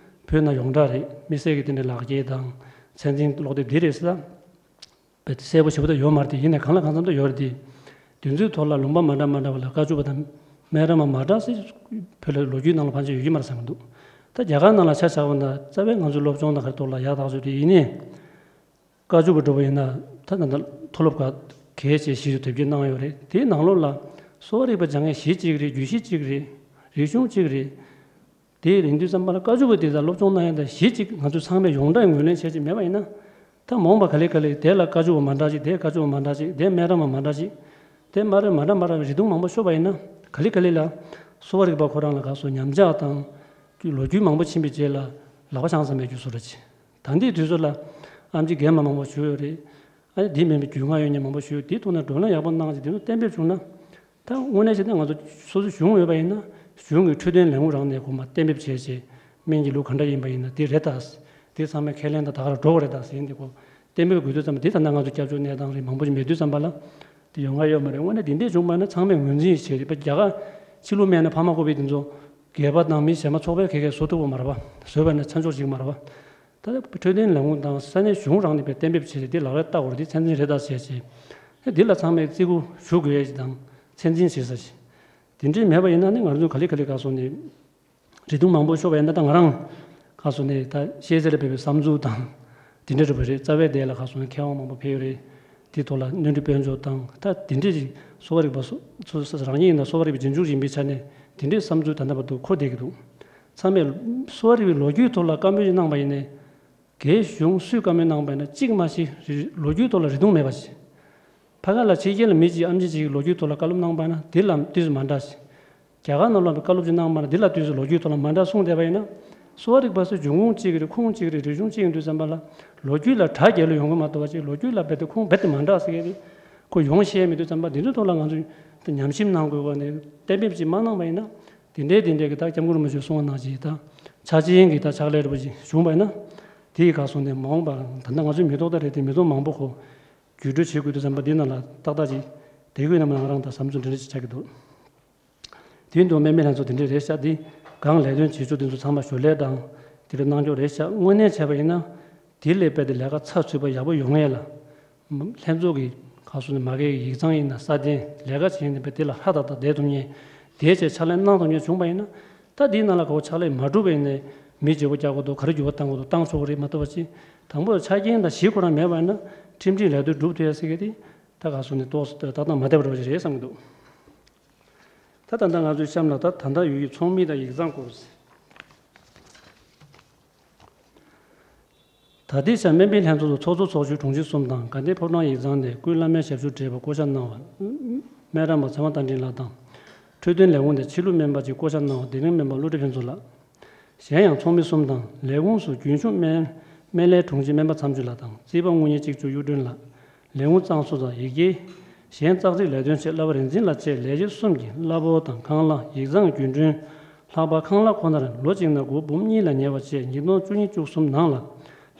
བོད་ནང་ཡོངས་གྲགས་རེད། དམིགས་བསལ་གྱི་དེ་འདྲའི་ལག་འཁྱེར་དང་མཚན་འཛིན་ཀློག་དེབ་འདི་རེད་ཟེར་ད། བས་གསལ་པོ་ཞེ་པོ་ད་ཡོད་མ་རེད་དེ། ཡིན་ནའི་གང་ལ་གང་འཚམ་ད་ཡོད་རེད་དེ། དེ་ཚོའི་ཐོག་ལ་ལུང་པ་མ་འདྲ་མ་འདྲ་བ་ལ་བཀའ་བཅུ་པ་དང་སྨན་རམས་པ་མ་འདྲ་ཟེར་བོད་ལ་ལོ་རྒྱུས་ནང་ལ་ཕན་ཆད་ཡོད་ཀྱི་མ་རེད་བསམ་གྱི་འདུག་ད་རྒྱ་གར་ནང་ལ་ཆ་བཞག་པ་ན་རྩ་བའི་ང་ཚོའི་སློབ་སྦྱོང་དང་ག་རེ་ཐོག་ལ་ཡག་ཐག་ཆོད་དེ་ཡིན་ནའི། བཀའ་བཅུ་པ་འགྲོ་བ་ཡིན་ན་ད་ད་ལྟ་མཐོ་སློབ་ཁག་གལ་ཆེ་བཞི་དུ་དེབ་སྐྱེལ་གནང་ཡོད་རེད། དེའི་ནང་ལོགས་ལ་གསོ་བ་རིག་པ་སྦྱང་མཁན་གཞི་གཅིག་རེད། རྒྱུད་གཞི་གཅིག་རེད། རིག་གཞུང་གཅིག་རེད། དེ་ཡིན་དུས་ཙམ་པ་ལ་བཀའ་བཅུ་པ་དེ་དང་སློབ་སྦྱོང་གནང་ཡག་དང་གཞི་གཅིག་ང་ཚོ་ཚང་མས་ཡོངས་གྲགས་ངོས་ལེན་བྱས་ཅིག་མེད་པ་ཡིན་ན། ད་མ་འོངས་པ་ག་ལེ་ག་ལེ་དེ་ལ་བཀའ་བཅུ་པ་མ་འདྲ་ཅིག་དེ་བཀའ་བཅུ་པ་མ་འདྲ་ཅིག་དེ་སྨན་རམས་པ་མ་འདྲ་ཅིག་དེ་སྨན་རམས་མ་འདྲ་མ་འདྲ་རིགས་གདུང་མང་པོ་ཤོར་བ་ཡིན་ན་ག་ལེ་ག་ལེ་ལ་གསོ་བ་རིག་པ་ཁོ་རང་ལ་ག་སོ་ཉམས་ཆག་དང་། ལོ་རྒྱུས་མང་པོ་ཕྱིན་པའི་རྗེས་ལ་ལག་པ་འཆང་ས་མེད་རྒྱུ་བཟོ་འདྲ་ཅིག་ད་ལྟའི་དུས་ཚོད་ལ་ཨེམ་ཆི་རྒན་མ་མང་པོ་བཞུགས་ཡོད་རེད། ཨ་ནི་འདི་མིན་པའི་རྒྱུས་མངའ་ཡོད་མཁན་མང་པོ་བཞུགས་ཡོད། དེའི་ཐོག་ནས་བགྲོ་གླེང་ཡག་པོ་གནང་ཅིག་དེ་ཚོ་གཏན་འབེབས་བྱུང་ན། ད་དངོས་གནས་བྱས་ན་ང་ཚོ་སོ་སོ་གཞུང་ཡོད་པ་ཡིན་ན་གཞུང་གི་འཕྲོད་བསྟེན་ལས་ཁུངས་རང་ནས་ཁོ་མ་གཏན་འབེབས་བྱས་བྱས་སྨན་གྱི་ལུགས་ག་འདྲ་ཡིན་པ་ཡིན་ན་དེ་རེད་ད། དེ་ཚང་མས་ཁས་ལེན་དང་ད་ག་རང་འགྲོ་བ་རེད་ད་ཟེར་འདི་ཁོ་གཏན་འབེབས་དགོས་དུས་ཙམ་པ་དེ་ད་ལྟ་ང་ཚོ་སྐྱབས་བཅོལ་གནས་སྟངས་རིགས་མང་པོ་ཞིག་མེད་དུས་ཙམ་པ་ལ་དེ་ཡོང་ང་ཡོད་མ་རེད། དངོས་གནས་དེ་འདྲས་བྱུང་བ་ན་ཚང་མས་ངོས་འཛིན་བྱས་རེད་པ། རྒྱ་གར་ཕྱི་ལུགས་སྨན་ནས་ཕ་མ་ཀོ་བི་དེ་ཚོ་སྒེར་པ་དང་མི་གཞན་མ་ཚོགས་པའི་ཁེ་ཁེ་བཟོ་ཐུབ་པ་མ་རེད་པ། བཟོས་པ་ན་ཆ་འཇོག་བྱེད་ཀྱི་མ་རེད་པ། ད་ལྟ་འཕྲོད་བསྟེན་ལས་ཁུངས་དང་ས་གནས་གཞུང་རང་ནས་པའི་གཏན་འབེབས་བྱས་ཏེ་ལག་ལེན་བསྟར་དགོས་རེད། དེ་ཚད་འཛིན་རེད་ད་བྱས་བྱས། ཨེ་འདི་ལ་ཚང་མས་བརྩི་བཀུར་ཞུ་དགོས་ཡས་ཅིག་དང་ཚད་འཛིན་བྱེད་ས་ཞིག་དེ་འདྲའི་མེད་པ་ཡིན་ན་ནི་ང་ཚོ་ག་ལེ་ག་ལེ་ག་སོང་ནས་རིགས་གདུང་མང་པོ་ཤོར་བ་ཡིན་ན་ད་ང་རང་ག་སོང་ནས་ད་ཤེས་ཚད་ལ་འབད་པའི་བསམ་ཚུལ་དང་དེ་འདྲ་རེད་པ་རེད། རྩ་བའི་དེ་ལ་ག་སོང་ནས་མཁས་དབང་མང་པོ་ཕེབས་ཡོད་རེད། དེ་ཐོག་ལ་སྣོན་འཕྲི་དཔལ་འབྱོར་དང་ད་དེ་འདྲའི་ཅིག་གསོ་བ་རིག་པ་སོ་སོ་སོ་རང་ཉིད་ཡིན་ན་གསོ་བ་རིག་པའི་རྗེས་འཇུག་ཡིན་པའི་ཆ་ནས་དེ་འདྲའི་བསམ་ཚུལ་ད་ལྟ་བར་དུ་འཁོར་བསྡད་ཀྱི་འདུག་ཚང་མས་གསོ་བ་རིག་པའི་ལོ་རྒྱུས་ཐོག་ལ་བཀའ་མོལ་ཞིག་གནང་པ་ཡིན་ནའི། རྒན་གཞུང་སུས་བཀའ་མོལ་གནང་པ་ཡིན་ན་གཅིག་མ་གཞི་རི་ལོ་རྒྱུས་ཐོག་ལ་རིག་གདུང་མེད་པ་ཞིག་ཕ་ག་ལ་ཕྱི་རྒྱལ་ལ་མི་གཅིག་ཨམ་ཆི་གཅིག་གིས་ལོ་རྒྱུས་ཐོག་ལ་བཀའ་སློབ་གནང་པ་ན་དེ་ལ་དུས་སུ་མ་འདྲ་ཞིག་རྒྱ་གར་ནང་ལོགས་པའི་བཀའ་སློབ་ཅིག་གནང་པ་ན་དེ་ལ་དུས་སུ་ལོ་རྒྱུས་ཐོག་ལ་མ་འདྲ་གསུངས་བསྡད་པ་ཡིན་ན། གསོ་བ་རིག་པ་སོགས་འབྱུང་ཁུངས་གཅིག་རེད། ཁུངས་གཅིག་རེད། རིག་གཞུང་གཅིག་ཡིན་དུས་ཙམ་པ་ལ་ལོ་རྒྱུས་ལ་གྲ་རྒྱས་ལོ་ཡོང་གི་མ་གཏོགས་པ་ཅིག་ལོ་རྒྱུས་ལ་རྦད་དེ་ཁུངས་རྦད་དེ་མ་འདྲ་ཟེར་མཁན་དེ་ཁོ་ཡོང་ཤེས་མེད་དུས་ཙམ་པ་འདི་ཚོའི་ཐོག་ལ་ང་ཚོས་ད་ཉམས་ཞིབ་གནང་དགོས་པ་ནས་གཏན་འབེབས་ཅིག་མ་གནང་པ་ཡིན་ན། དེ་འདྲའི་དེ་འདྲའི་གི་ད་སྐྱབས་མགོན་རིན་པོ་ཆེས་གསུངས་པ་ནང་བཞིན་ད་ཆ་རྐྱེན་གྱི་ད་ཕྱག་ལས་འདྲ་པོ་ཅིག་བྱུང་བ་ཡིན་ན། དེ་ཡི་ག་སོང་ནས་མ་འོངས་པ་ད་ལྟ་ང་ཚོའི་མི་ཐོག་ད་རེད་དེ་མི་ཐོག་མང་པོ་ཁོ་བརྒྱུད་སྤྲོད་བྱེད་དགོས་དུས་ཙམ་པ་འདི་ནང་ལ་ཏག་ཏག་ཅིག་བསྡད་དགོས་ན་མ་ང་རང་ད་བསམ་ཚུལ་འདི་འདྲ་ཅིག་ཆགས་ཀྱི་འདུག་དེ་འདུག་སྨན་པའི་ལྷན་ཚོགས་དེ་འདྲ་རེད་ཤག་འདི་གང་ལས་དོན་བྱེད་ཕྱོགས་དེ་ཚོ་ཚང་མ་ཞོར་ལས་དང་དེ་འདྲ་གནང་ཕྱོགས་རེད་ཤག་དངོས་གནས་བྱས་པ་ཡིན་ན། དེ་ལས་རྦད་དེ་ལས་ཀ་ཚགས་ཚུད་པ་ཡག་པོ་ཡོང་ཡས་ལ། ལྷན་ཚོགས་ཀྱི་ག་སོ་ནས་མ་གའི་ཡིག་ཚང་ཡིན་ན་ས་གདན་ལས་ཀ་བྱེད་མཁན་དེ་རྦད་དེ་ལ་ཧྲ་ཏག་ཏག་བསྡད་ཐུབ་མཁན། དེའི་ཆེད་ཕྱག་ལས་གནང་ཐུབ་མཁན་བྱུང་པ་ཡིན་ན། ད་འདིའི་ནང་ལ་ག་བོ་ཕྱག་ལས་མ་གྲུབ་པ་ཡིན་ནའི་མི་བརྗེ་པོ་རྒྱག་དགོས་འདུག་ག་རེ་འགྱུར་བ་གཏང་དགོས་འདུག་གཏང་ཆོག་གི་རེད་མ་གཏོགས་པ་ཅི། དང་པོ་ཆ་རྐྱེན་དང་གཞི་ཁོ་རང་མེད་པ་ཡིན་ན་ཁྲིམས་སྒྲིག་ལས་དོན་སྒྲུབ་ཐུབ་ཡ་ཟེར་མཁན་དེ་ད་ག་སོ་ནས་ཏོག་ཙམ་ཏག་ཏག་མ་བསྡད་པ་འདྲ་པོ་ཞིག་རེད་བསམ་གྱི་འདུག་ད་ད་ལྟ་ང་ཚོའི་གཤམ་ལ་ད་ད་ལྟ་ཡོད་ཀྱི་ཚོགས་མི་དང་ཡིག་ཚང་སྐོར། ད་ལྟའི་ཆར་སྨན་པའི་ལྷན་ཚོགས་སུ་ཚོགས་གཙོ་ཚོགས་གཞོན་དྲུང་ཆེ་གསུམ་དང་དགའ་ལྡན་ཕོ་བྲང་ཡིག་ཚང་ནས་ཀུན་བླ་མའི་ཞབས་ཞུ་བགྲེས་པ་བསྐོ་བཞག་གནང་བ། སྨན་རམས་པ་ཚེ་དབང་རྟ་མགྲིན་ལགས་དང་། འཕྲོད་བསྟེན་ལས་ཁུངས་ནས་ཕྱི་ལུགས་སྨན་པ་གཅིག་བསྐོ་བཞག་གནང་བ་བདེ་ལེགས་སྨན་པ་བློ་གྲོས་ཕུན་ཚོགས་ལགས། གཞན་ཡང་ཚོགས་མི་གསུམ་དང་ལས་ཁུངས་སུ་རྒྱུན་ཞུགས་སྨན་སྨན་ལས་དྲུང་ཆེ་སྨན་པ་མཚམས་གཅོད་ལགས་དང་རྩིས་པ་དངུལ་གཉེར་གཅིག་མཆོག་གཡུ་སྒྲོན་ལགས། ལས་ཁུངས་གཙང་བཟོ་དང་ཡི་གེ། གཞན་ཙག་ཙིག་ལས་དོན་ཆེད་བསླབ་པ་རིག་འཛིན་ལགས་བཅས་ལས་བྱེད་གསུམ་གྱིས་གླ་ཕོགས་དང་ཁང་གླ། ཡིག་ཚང་རྒྱུན་གྲོན། ལྷག་པར་ཁང་གླ་ཁོ་ནར་ལོ་གཅིག་ནས་སྒོར་འབུམ་གཉིས་ལ་ཉེ་བ་བཅས་ཉིས་སྟོང་བཅུ་གཉིས་བཅུ་གསུམ་ནང་ལ་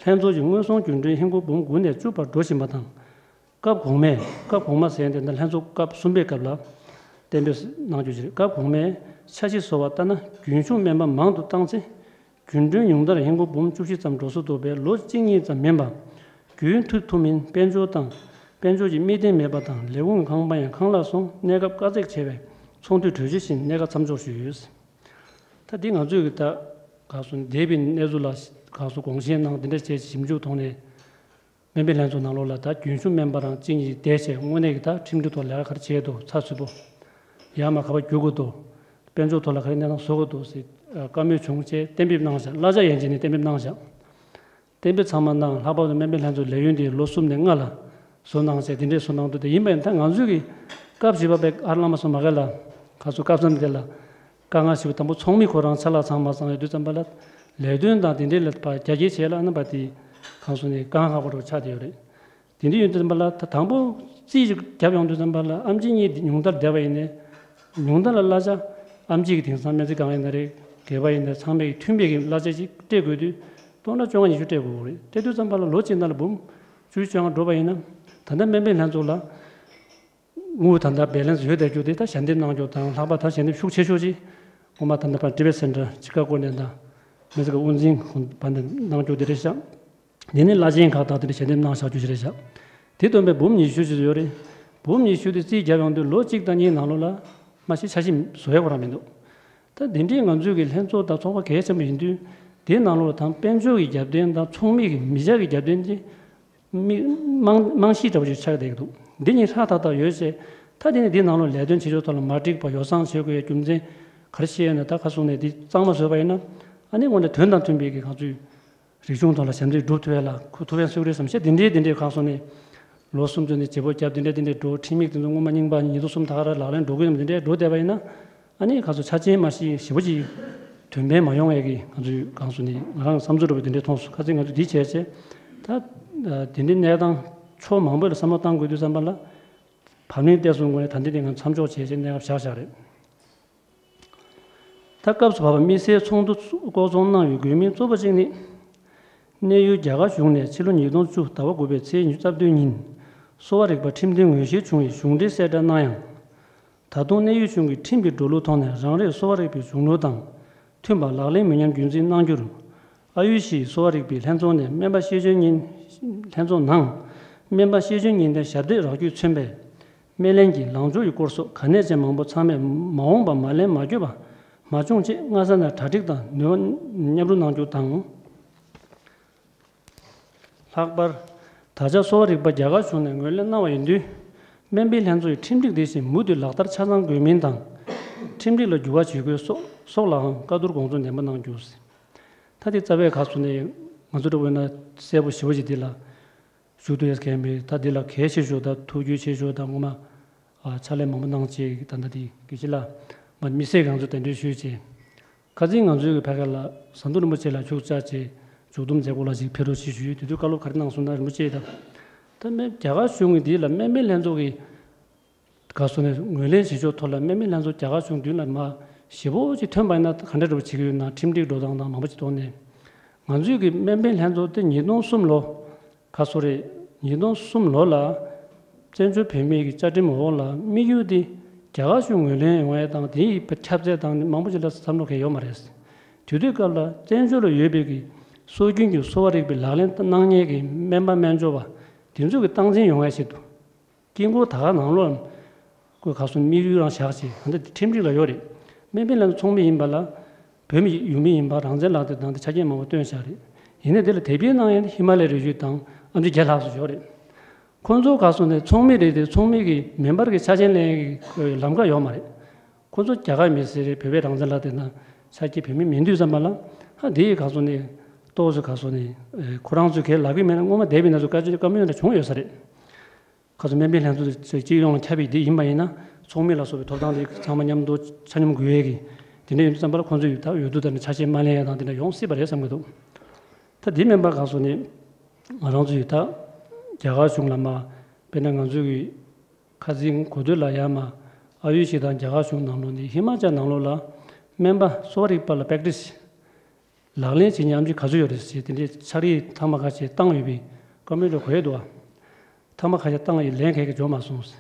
ལྷན་ཚོགས་ཀྱི་དངོས་ཟོག་རྒྱུན་གྲོན་ཧིན་སྒོར་འབུམ་དགུ་ནས་བཅུ་བར་འགྲོ་བཞིན་པ་དང་། སྐབས་གོང་མའི་སྐབས་གོང་མ་ཟེར་དེ་འདི་ལྷན་ཚོགས་སྐབས་གསུམ་པའི་སྐབས་ལ་གཏན་འབེབས་གནང་རྒྱུ་ཞིག་རེད། སྐབས་གོང་མའི་འཆར་གཞི་བཟོ་བ་ལྟར་ན་རྒྱུན་ཞུགས་སྨན་པ་མང་དུ་བཏང་ཚེ། རྒྱུན་གྲོན་ཉུང་མཐར་ཧིན་སྒོར་འབུམ་བཅུ་བཞི་ཙམ་འགྲོ་སྲོལ་འདུག་པས་ལོ་གཅིག་གཉིས་ཙམ་མིན་པར། རྒྱུན་མཐུད་ཐུབ་མིན་དཔལ་འབྱོར་དང་དཔལ་འབྱོར་གྱི་དམིགས་རྟེན་མེད་པ་དང་ལས་ཁུངས་ཁང་པ་ཡང་ཁང་གླ་སོང་གནས་སྐབས་དཀའ་ཚེགས་ཆེ་བས་ཚོགས་འདུས་གྲོལ་རྗེས་བཞིན་གནད་འགག་མཚམས་འཇོག་ཞུས་ཡོད། ད་འདི་ང་ཚོས་ཀྱི་ད་ག་སོ་འདས་པའི་གནས་ཚུལ་ལ་ག་སོ་དགོངས་བཞེས་གནང་དེ་འདྲ་བྱས་ཞིབ་འཇུག་ཐོག་ནས། སྨན་པའི་ལྷན་ཚོགས་ནང་ལོགས་ལ་ད་རྒྱུན་ཞུགས་སྨན་པ་རང་གཅིག་གཉིས་བསྡད་བྱས་དངོས་གནས་ཀྱི་ད་ཁྲིམས་སྒྲིག་ཐོག་ལས་ཀ་ག་རེ་བྱས་འདུག་ཚགས་ཚུད་པོ། ཡར་མར་ག་པར་བསྒྱུར་དགོས་འདུག་དཔལ་འབྱོར་ཐོག་ལ་ག་རེ་གནས་སྟངས་བཟོ་དགོས་འདུག་ཟེར་བཀའ་མོལ་བྱུང་བྱས་གཏན་འབེབས་གནང་བཞག་གླ་ཆ་ཡན་ཆད་ནས་གཏན་འབེབས་གནང་བཞག་གཏན་འབེབས་ཚང་མ་གནང་ལྷག་པར་དུ་སྨན་པའི་ལྷན་ཚོགས་ལས་ཡུན་དེ་ལོ་གསུམ་ནས་ལྔ་ལ་བཟོ་གནང་བྱས་དེ་འདྲས་བཟོ་གནང་འདུག་དེ་ཡིན་པ་ཡིན་ད་ང་ཚོས་ཀྱི་སྐབས་བཞི་པ་པའི་ཨར་བླ་མ་སོ་མ་ག་ལ་ག་ཚོད་སྐབས་མཚམས་དེ་ལ། དཀའ་ངལ་ཞེ་པོ་དང་པོ་ཚོགས་མི་ཁོ་རང་ཆ་ལག་ཚང་མ་ཚང་ཡོད་དུས་ཙམ་པ་ལ་ལས་དོན་དང་དེ་འབྲེལ་ལ་ཕར་རྒྱ་སྐྱེད་བྱས་ལ་ཨ་ན་པ་དེ་གང་སོང་ནས་དཀའ་ངལ་ཁག་པོ་འདྲ་བོ་ཆགས་བསྡད་ཡོད་རེད། དེ་འདྲ་ཡོད་དུས་ཙམ་པ་ལ་ད་དང་པོ་རྩིས་ཅིག་བརྒྱབ་ཡོང་དུས་ཙམ་པ་ལ་ཨམ་ཆི་གཉིས་ཉུང་མཐར་བསྡད་པ་ཡིན་ནའི་ཉུང་མཐའ་ལ་གླ་ཆ་ཨམ་ཆི་གི་དེང་སང་སྨན་རྩིས་ཁང་ཡིན་ན་རེད་སྒེར་པ་ཡིན་ན་ཚང་མས་མཐུན་པའི་གི་གླ་ཆ་ཅིག་སྤྲད་དགོས་དུས་སྟོང་ཕྲག་བཅོ་ལྔ་ཉི་ཤུ་སྤྲད་དགོས་རེད་སྤྲད་དུས་ཙམ་པ་ལ་ལོ་གཅིག་ནང་ལ་འབུམ་བཅུ་བཅོ་ལྔ་འགྲོ་བ་ཡིན་ན་ད་ལྟ་སྨན་པའི་ལྷན་ཚོགས་ལ། དངུལ་ད་ལྟ་བེ་ལན་སི་ཡོད་བསྡད་རྒྱུ་དེ་ད་ཞལ་འདེབས་གནང་རྒྱུ་དང་ལྷག་པར་ད་ཞལ་འདེབས་ཤུགས་ཆེ་ཤོས་ཅིག་སྔོན་མ་ད་ལྟ་ཕར་ཊི་བེ་ཊི་སེན་ཊར་ཅི་ཀ་གོ་ནས་ད་མི་ཚེ་ག་དབུ་འཛིན་ཁོང་ཕར་ནས་གནང་རྒྱུ་དེ་རེད་ཤག་དེ་ནས་བླ་ཆེན་ཁག་དང་དེ་འདྲ་ཞལ་འདེབས་གནང་བཞག་རྒྱུ་ཞིག་རེད་ཤག་དེ་བཏོན་པའི་འབུམ་ཉི་ཤུ་ཞིག་ཡོད་རེད། འབུམ་ཉི་ཤུ་དེ་རྩིས་བརྒྱབ་ཡོང་དུས་ལོ་གཅིག་དང་གཉིས་ནང་ལོགས་ལ་མ་གཞི་འཆར་གཞི་བཟོ་ཡག་ཁོ་རང་མི་འདུག་ད་དེ་འདྲའི་ང་ཚོའི་གི་ལྷན་ཚོགས་དང་ཚོགས་པ་གལ་ཆེན་པོ་ཡིན་དུས་དེའི་ནང་ལོགས་ལ་དང་དཔལ་འབྱོར་གྱི་རྒྱབ་རྟེན་དང་ཚོགས་མི་གི་མི་ཆ་གི་རྒྱབ་རྟེན་དེ། མི་རྨང་རྨང་གཞི་འདྲ་པོ་ཞིག་ཆགས་བསྡད་ཀྱི་འདུག་འདི་གཉིས་ཧྲག་ཐག་ཐག་ཡོད་ཅེས། ད་དེ་ནི་འདི་ནང་ལོགས་ལས་དོན་བྱེད་ཕྱོགས་ཐོག་ལ་མ་འགྲིག་པ་ཡོ་བསྲང་བྱེད་དགོས་ཡ་རྒྱུ་མཚན་ག་རེ་བཤད་ཡོད་ན་ད་ཁ་སོང་ནས་འདི་གཙང་མ་བཟོས་པ་ཡིན་ན་ཨ་ནི་དངོས་གནས་དོན་དང་མཐུན་པའི་གི་ང་ཚོའི་རིག་གཞུང་ཐོག་ལ་ཞབས་འདེགས་སྒྲུབ་ཐུབ་ཡ་ལ་ཁུ་ཐུབ་ཡ་སུ་རེད་བསམ་བཤད་འདི་འདྲའི་འདི་འདྲའི་ཁ་སོང་ནས་ལོ་གསུམ་ཙམ་ནས་བརྗེ་པོ་བརྒྱབ་འདི་འདྲའི་འདི་འདྲའི་འགྲོ་ཁྲིམས་ཡིག་དེ་ཚོ་སྔོན་མ་རྙིང་པ་ཉིས་སྟོང་གསུམ་ད་ག་ར་ལག་ལེན་འགྲོ་གི་ཡོད་ན་འདི་འདྲའི་འགྲོ་བསྡད་པ་ཡིན་ན། ཨ་ནི་ཁ་སོ་ཆ་ཆེན་མ་ཤི་ཞེ་པོ་ཅིག་དོན་ཕན་མ་ཡོང་བའི་གི་ང་ཚོའི་གང་སོ་ནི་ང་རང་བསམ་ཚུལ་འདྲ་པོ་དེ་འདྲའི་མཐོང་སོང་ཁ་སང་ང་ཚོ་འདི་བྱས་བྱས་ད་དེ་འདྲའི་གནས་སྟངས་ཕྱོགས་མང་པོ་ལ་བསམ་བློ་བཏང་དགོས་དུས་ཙམ་པ་ལ་བབ་ནི་བལྟས་སོང་དགོས་ནས་ད་འདི་དེ་ང་མཚམས་འཇོག་བྱས་བྱས་གནས་སྐབས་བཞག་བཞག་རེད། ད་སྐབས་སུ་བབ་པ་དམིགས་བསལ་ཚོགས་འདུ་ལྐོག་ཚོང་གནང་བའི་དགོས་དམིགས་གཙོ་བོ་གཅིག་ནི། གནས་ཡུལ་རྒྱ་གར་གཞུང་ནས་ཕྱི་ལོ་ཉིས་སྟོང་བཅུ་ཟླ་བ་དགུ་པའི་ཚེས་ཉི་ཤུ་རྩ་བདུན་ཉིན་གསོ་བ་རིག་པ་ཁྲིམས་དོན་ངོས་བཞེས་བྱུང་བའི་གཞུང་འབྲེལ་གསལ་བསྒྲགས་གནང་ཡང་། ད་དུང་གནས་ཡུལ་གཞུང་གི་ཁྲིམས་ཀྱི་འགྲོ་ལུགས་ཐོག་ནས་རང་རེའི་གསོ་བ་རིག་པའི་གཞུང་ལུགས་དང་མཐུན་པ་ལག་ལེན་མི་ཉམས་རྒྱུན་འཛིན་གནང་རྒྱུར། ཨ་ཡུ་ཤི་གསོ་བ་རིག་པའི་ལྷན་ཚོགས་ནས་སྨན་པ་ཤེས་འཇོན་ཉིན་ལྷན་ཚོགས་ནང་སྨན་པ་ཤེས་འཇོན་ཉིན་ལྡན་ཞབས་སྟེགས་རག་རྒྱུས་མཚོན་པའི་སྨན་ལན་གྱི་ལངས་ཕྱོགས་ཀྱི་སྐོར་སོགས་གལ་གནད་ཅན་མང་པོ་ཚང་མས་མ་འོངས་པ་མ་ལན་མ་འགྱོད་པ་མ་བྱུང་ཆེད་སྔ་ས་ནས་གྲ་སྒྲིག་དང་ནུས་པ་མཉམ་རུབ་གནང་རྒྱུ་དང་། ལྷག་པར། ད་ཆ་གསོ་བ་རིག་པ་རྒྱ་གར་གཞུང་ནས་ངོས་ལེན་གནང་བ་ཡིན་དུས། སྨན་པའི་ལྷན་ཚོགས་ཀྱི་ཁྲིམས་སྒྲིག་དེ་བཞིན་མུ་མཐུད་ལག་བསྟར་ཆ་ཚང་དགོས་མིན་དང་། ཁྲིམས་སྒྲིག་ལ་འགྱུར་བ་བྱེད་དགོས་སོགས་སོགས་ལའང་བཀའ་བསྡུར་དགོངས་ཚུལ་ནན་པོ་གནང་རྒྱུ། ད་དེ་རྩ་བའི་ཁ་སོ་ནས་ང་ཚོ་འདྲ་བོ་ཡིན་ན་གསལ་པོ་ཞེ་པོ་ཅིག་འདི་ལ་ཞུ་ཐུབ་ཡས་གལ་མེད། ད་འདི་ལ་གལ་ཆེ་ཤོས་དང་ཐུགས་རྒྱུས་ཆེ་ཤོས་དང་ངོ་མ་ཕྱག་ལས་མང་པོ་གནང་བྱས་ད་ལྟ་འདི་དགེ་བཤེས་ལགས་མ་དམིགས་བསལ་གྱི་ང་ཚོ་གདན་འདྲེན་ཞུས་བྱས། ཁ་སང་ང་ཚོའི་གི་ཕ་གི་ལ་ཟམ་གདོང་རིན་པོ་ཆེ་ལ་བཞུགས་བཅར་བྱས་མཇུག་བསྡོམས་མཛད་སྒོ་ལ་ཅིག་ཕེབས་རོགས་ཞེས་ཞུས་ཡོད། དེ་དུས་བཀའ་སློབ་ག་རེ་གནང་སོང་ན་རིན་པོ་ཆེ་དང་། ད་སྨན་རྒྱ་གར་གཞུང་གི་འདི་ལ་སྨན་པའི་ལྷན་ཚོགས་ཀྱི་ག་སོ་ནས་ངོས་ལེན་བྱེད་ཕྱོགས་ཐོག་ལ་སྨན་པའི་ལྷན་ཚོགས་རྒྱ་གར་གཞུང་མདུན་ལ་མ་ཞེ་པོ་ཅིག་ཐོན་པ་ཡིན་ན་ག་འདྲ་འདྲ་པོ་བྱེད་ཀྱི་ཡོད་ན་ཁྲིམས་སྒྲིག་འགྲོ་སྟངས་དང་མང་པོ་ཅིག་ཐོག་ནས་ང་ཚོའི་གི་སྨན་པའི་ལྷན་ཚོགས་དེ་ཉིས་སྟོང་གསུམ་ལོ། ཁ་སོ་རེད། ཉིས་སྟོང་གསུམ་ལོ་ལ་བཙན་བྱོལ་བོད་མིའི་གི་བཅའ་ཁྲིམས་འོག་ལ་དམིགས་ཡུལ་དེ་རྒྱ་གར་གཞུང་ངོས་ལེན་ཡོང་ཡས་དང་དེའི་ཁྱབ་ཚད་དང་མང་པོ་ཞིག་ལ་བསམ་བློ་གང་ཡོད་མ་རེད། དེ་དུས་སྐབས་ལ་བཙན་བྱོལ་ལ་ཡོད་པའི་གི་སྲོལ་རྒྱུན་གྱི་གསོ་བ་རིག་པའི་ལག་ལེན་གནང་མཁན་གྱི་སྨན་པ་སྨན་སྦྱོར་བ་དེ་ཚོ་གི་སྟངས་འཛིན་ཡོང་ཡས་ཆེད་དུ་དཀྱིལ་འཁོར་ད་ག་ནང་ལོགས་ཁོས་ག་སོ་དམིགས་ཡུལ་རང་བཞག་ཅིག་ད་ལྟ་ཁྲིམས་སྒྲིག་ལ་ཡོད་རེད། སྨན་པའི་ལྷན་ཚོགས་ཚོགས་མི་ཡིན་པ་ལ། བོད་མི་ཡུལ་མི་ཡིན་པ་རང་བཙན་ལག་དེབ་དང་དེ་ཆ་རྐྱེན་མང་པོ་བཏོན་བཞག་རེད། ཡིན་ནའི་དེ་ལ་དེབ་སྐྱེལ་གནང་ཡས་ནི་ཧི་མ་ལ་ཡའི་རི་རྒྱུད་དང་ཨ་མཆོག་རྒྱལ་ལགས་སུ་ཡོད་རེད། ཁོང་ཚོ་ག་སོང་ནས་ཚོགས་མི་རེད་དེ་ཚོགས་མི་གི་མིན་པར་གི་ཆ་རྐྱེན་ལེན་ཡས་ཀྱི་ལམ་ཁ་ཡོད་མ་རེད། ཁོང་ཚོ་རྒྱ་གར་མི་ཟེར་རེད། བོད་པའི་རང་བཙན་ལག་དེབ་དང་ཆ་རྐྱེན་བོད་མི་མིན་དུས་ཙམ་པ་ལ་ཧ་དེ་ཡི་ག་སོང་ནས་ཏོག་ཙམ་ག་སོང་ནས་ཁོ་རང་ཚོས་གལ་ལབ་གི་མེད་ན་སྔོན་མ་བསྡད་པའི་ན་ཚོ་བཀའ་ཆོས་བཀའ་མོལ་འདྲ་བྱུང་ཡོད་ས་རེད། ཁ་སང་སྨན་པའི་ལྷན་ཚོགས་སྤྱི་ཡོངས་ལ་ཁྱབ་པའི་འདི་ཡིན་པ་ཡིན་ན་ཚོགས་མི་ལ་སོགས་པའི་ཐོབ་ཐང་དེ་ཚང་མ་མཉམ་དུ་ཆ་སྙོམས་དགོས་ཡས་ཀྱི་དེ་འདྲ་ཡོད་དུས་ཙམ་པར་ཁོང་ཚོས་ད་འོས་བསྡུ་དང་ཆ་ཤས་མ་ལེན་ཡས་དང་དེ་འདྲ་ཡོང་སྲིད་པ་རེད་བསམ་གྱི་འདུག་ད་འདི་མིན་པ་ག་སོང་ནས་ང་རང་ཚོས་ད་རྒྱ་གར་གཞུང་ལ་མ་དཔེར་ན་ང་ཚོས་ཀྱི་ཁ་སང་གོ་ཐོས་ལ་ཡ་མ་ཨ་ཡུ་ཤི་དང་རྒྱ་གར་གཞུང་ནང་ལོགས་ནས་ཧི་མ་ཅལ་ནང་ལོགས་ལ་སྨན་པ་གསོ་བ་རིག་པ་ལ་པེག་ཊི་སི་ལག་ལེན་བྱེད་མཁན་ཨེམ་ཆི་ག་ཚོད་ཡོད་རེད་ཟེར་དེ་འདྲའི་ཕྱག་བྲིས་ཐེངས་མ་ཁ་ཤས་བཏང་ཡོད་པའི་བཀའ་མོལ་འདྲ་གོ་ཡས་འདུག་ཨ། ཐེངས་མ་ཁ་ཤས་བཏང་ཡོད་ལན་ག་གེ་འབྱོར་མ་སོང་ཟེར།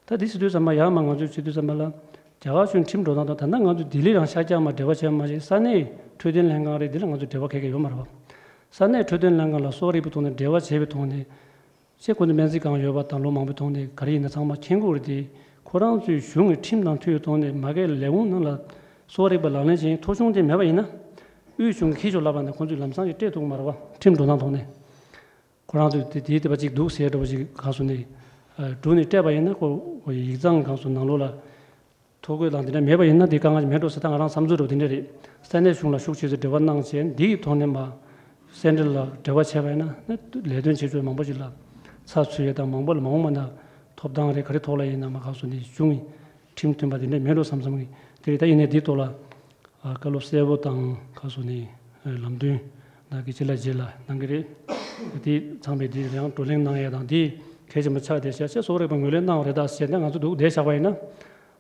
ད་འདི་ཟེར་དུས་ཙམ་པ་ཡང་མ་ང་ཚོས་བྱེད་དུས་ཙམ་པ་ལ་རྒྱ་གར་གཞུང་ཁྲིམས་འགྲོ་སྟངས་དང་ད་ལྟ་ང་ཚོ་ལྡི་ལི་རང་ཤར་རྒྱག་མ་འབྲེལ་བ་བྱས་མ་ཞིག་ས་གནས་འཕྲོད་བསྟེན་ལྷན་ཁང་རེད། འདི་ལ་ང་ཚོ་འབྲེལ་བ་ག་གེ་ཡོད་མ་རེད་བ། ས་གནས་འཕྲོད་བསྟེན་ལྷན་ཁང་ལ་གསོ་བ་རིག་པའི་ཐོག་ནས་འབྲེལ་བ་བྱས་པའི་ཐོག་ནས། ཅེས་ཁོ་ཚོ་སྨན་རྩིས་ཁང་ཡོད་པ་དང་ལོ་མང་པོའི་ཐོག་ནས་ག་རེ་ཡིན་ན་ཚང་མ་མཁྱེན་གྱི་ཡོད་རེད་དེ། ཁོ་རང་ཚོའི་གཞུང་གི་ཁྲིམས་དང་མཐུན་པའི་ཐོག་ནས་མ་གིའི་ལས་ཁུངས་ནང་ལ་གསོ་བ་རིག་པ་ལག་ལེན་བྱེད་མཁན་ཐོ་གཞུང་དེ་མེད་པ་ཡིན་ན། དབུས་གཞུང་གིས་ཁྱེར་ཤོག་ལབ་པ་ན་ཁོ་ཚོས་ལམ་སང་གི་སྤྲད་ཐུབ་ཀྱི་མ་རེད་བ། ཁྲིམས་འགྲོ་སྟངས་ཐོག་ནས། ཁོ་རང་ཚོས་དེ་དེའི་དེ་བ་ཅིག་འདུག་ཟེར་འདྲ་བ་ཅིག་ག་སོ་ནས། འགྲོ་ནས་སྤྲད་པ་ཡིན་ན་ཁོ་ཡིག་ཚང་གང་སོ་ནང་ལོགས་ལ། ཐོ་འགོད་དང་དེ་འདྲ་མེད་པ་ཡིན་ན་དེ་དཀའ་ངལ་ཅིག་མེད་འགྲོ་ཟེར། ད་ང་རང་བསམ་ཚུལ་འདྲ་བོ་དེ་འདྲ་རེད། ས་གནས་གཞུང་ལ་ཤུགས་ཆེ་ཚོས་འབྲེལ་བ་གནང་བྱས་འདིའི་ཐོག་ནས་མ། སེ་འབྲེལ་ལ་འབྲེལ་བ་བྱས་པ་ཡིན་ན་ནི་ལས་དོན་བྱེད་ཕྱོགས་མང་པོ་ཞིག་ལ་ཚགས་ཚུད་ཡོད་དང་མང་པོ་ལ་མ་འོངས་པ་ན་ཐོབ་ཐང་རེད་ག་རེ་ཐོག་ལ་ཡིན་ན་མ་ག་སོ་ནས་གཞུང་གི་ཁྲིམས་མཐུན་པ་དེ་འདྲ་མེད་འགྲོ་བསམ་བསམ་གི་དེ་རེད། ད་ཡིན་ནའི་འདིའི་ཐོག་ལ་བཀའ་སློབ་གསལ་པོ་དང་ག་སོ་ནས་ལམ་སྟོན་ནང་གི་ཅི་ལ་ཇི་ལ་གནང་གི་རེད། དེ་ཚང་མས་དེ་ཡང་བགྲོ་གླེང་གནང་ཡ་དང་དེ་གལ་ཆེན་པོ་ཆགས་བསྡད་ཤག་ཅེས་གསོ་བ་རིག་པ་ངོས་ལེན་གནང་བ་རེད་ད་ཟེར་ནས་ང་ཚོ་འདུག་བསྡད་བཞག་པ་ཡིན་ན།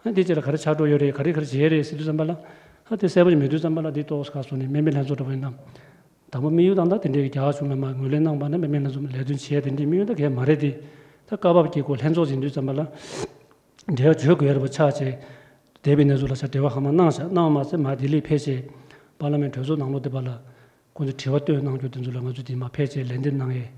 ཨ་འདི་ཅི་ལ་ག་རེ་ཆགས་འགྲོ་ཡོད་རེད། ག་རེ་ག་རེ་བྱས་རེད་ཟེར་དུས་ཙམ་པ་ལ། ཨ་དེ་གསལ་པོ་ཞིག་མེད་དུས་ཙམ་པ་ལ་འདི་ཏོག་ཙམ་ག་སོ་ནས་དམིགས་བསལ་ལྷན་ཚོགས་འདྲ་པོ་ཡིན་ན། དང་པོ་དམིགས་ཡུལ་དང་ད་དེ་འདྲའི་རྒྱ་གར་གཞུང་ལ་མ་ངོས་ལེན་གནང་པ་ན་དམིགས་བསལ་ལྷན་ཚོགས་ལས་དོན་བྱས་དེ་འདྲའི་དམིགས་ཡུལ་ད་གས་མ་རེད་དེ། ད་སྐབས་བབ་ཀྱི་སྐོར་ལྷན་ཚོགས་ཟིན་དུས་ཙམ་པ་ལ་འབྲེལ་བ་བྱེད་དགོས་རེད་པ་ཆགས་བྱས། འདས་པའི་གནས་ཚུལ་ལ་ཆ་འབྲེལ་བ་ཧ་མ་གནང་བཞག་གནང་བ་མ་ཟད་མ་ལྡི་ལི་ཕེབས་བྱས་པར་ལི་མེན་གྲོས་ཚོགས་ནང་ལོགས་དེ་པ་ལ་ཁོང་ཚོས་དྲི་བ་བཏོན་གནང་རྒྱུ་དེ་ཚོ་ལ་ང་ཚོས་དེ་མ་ཕེབས་བྱས་ལན་འདེབས་གནང་ཡས་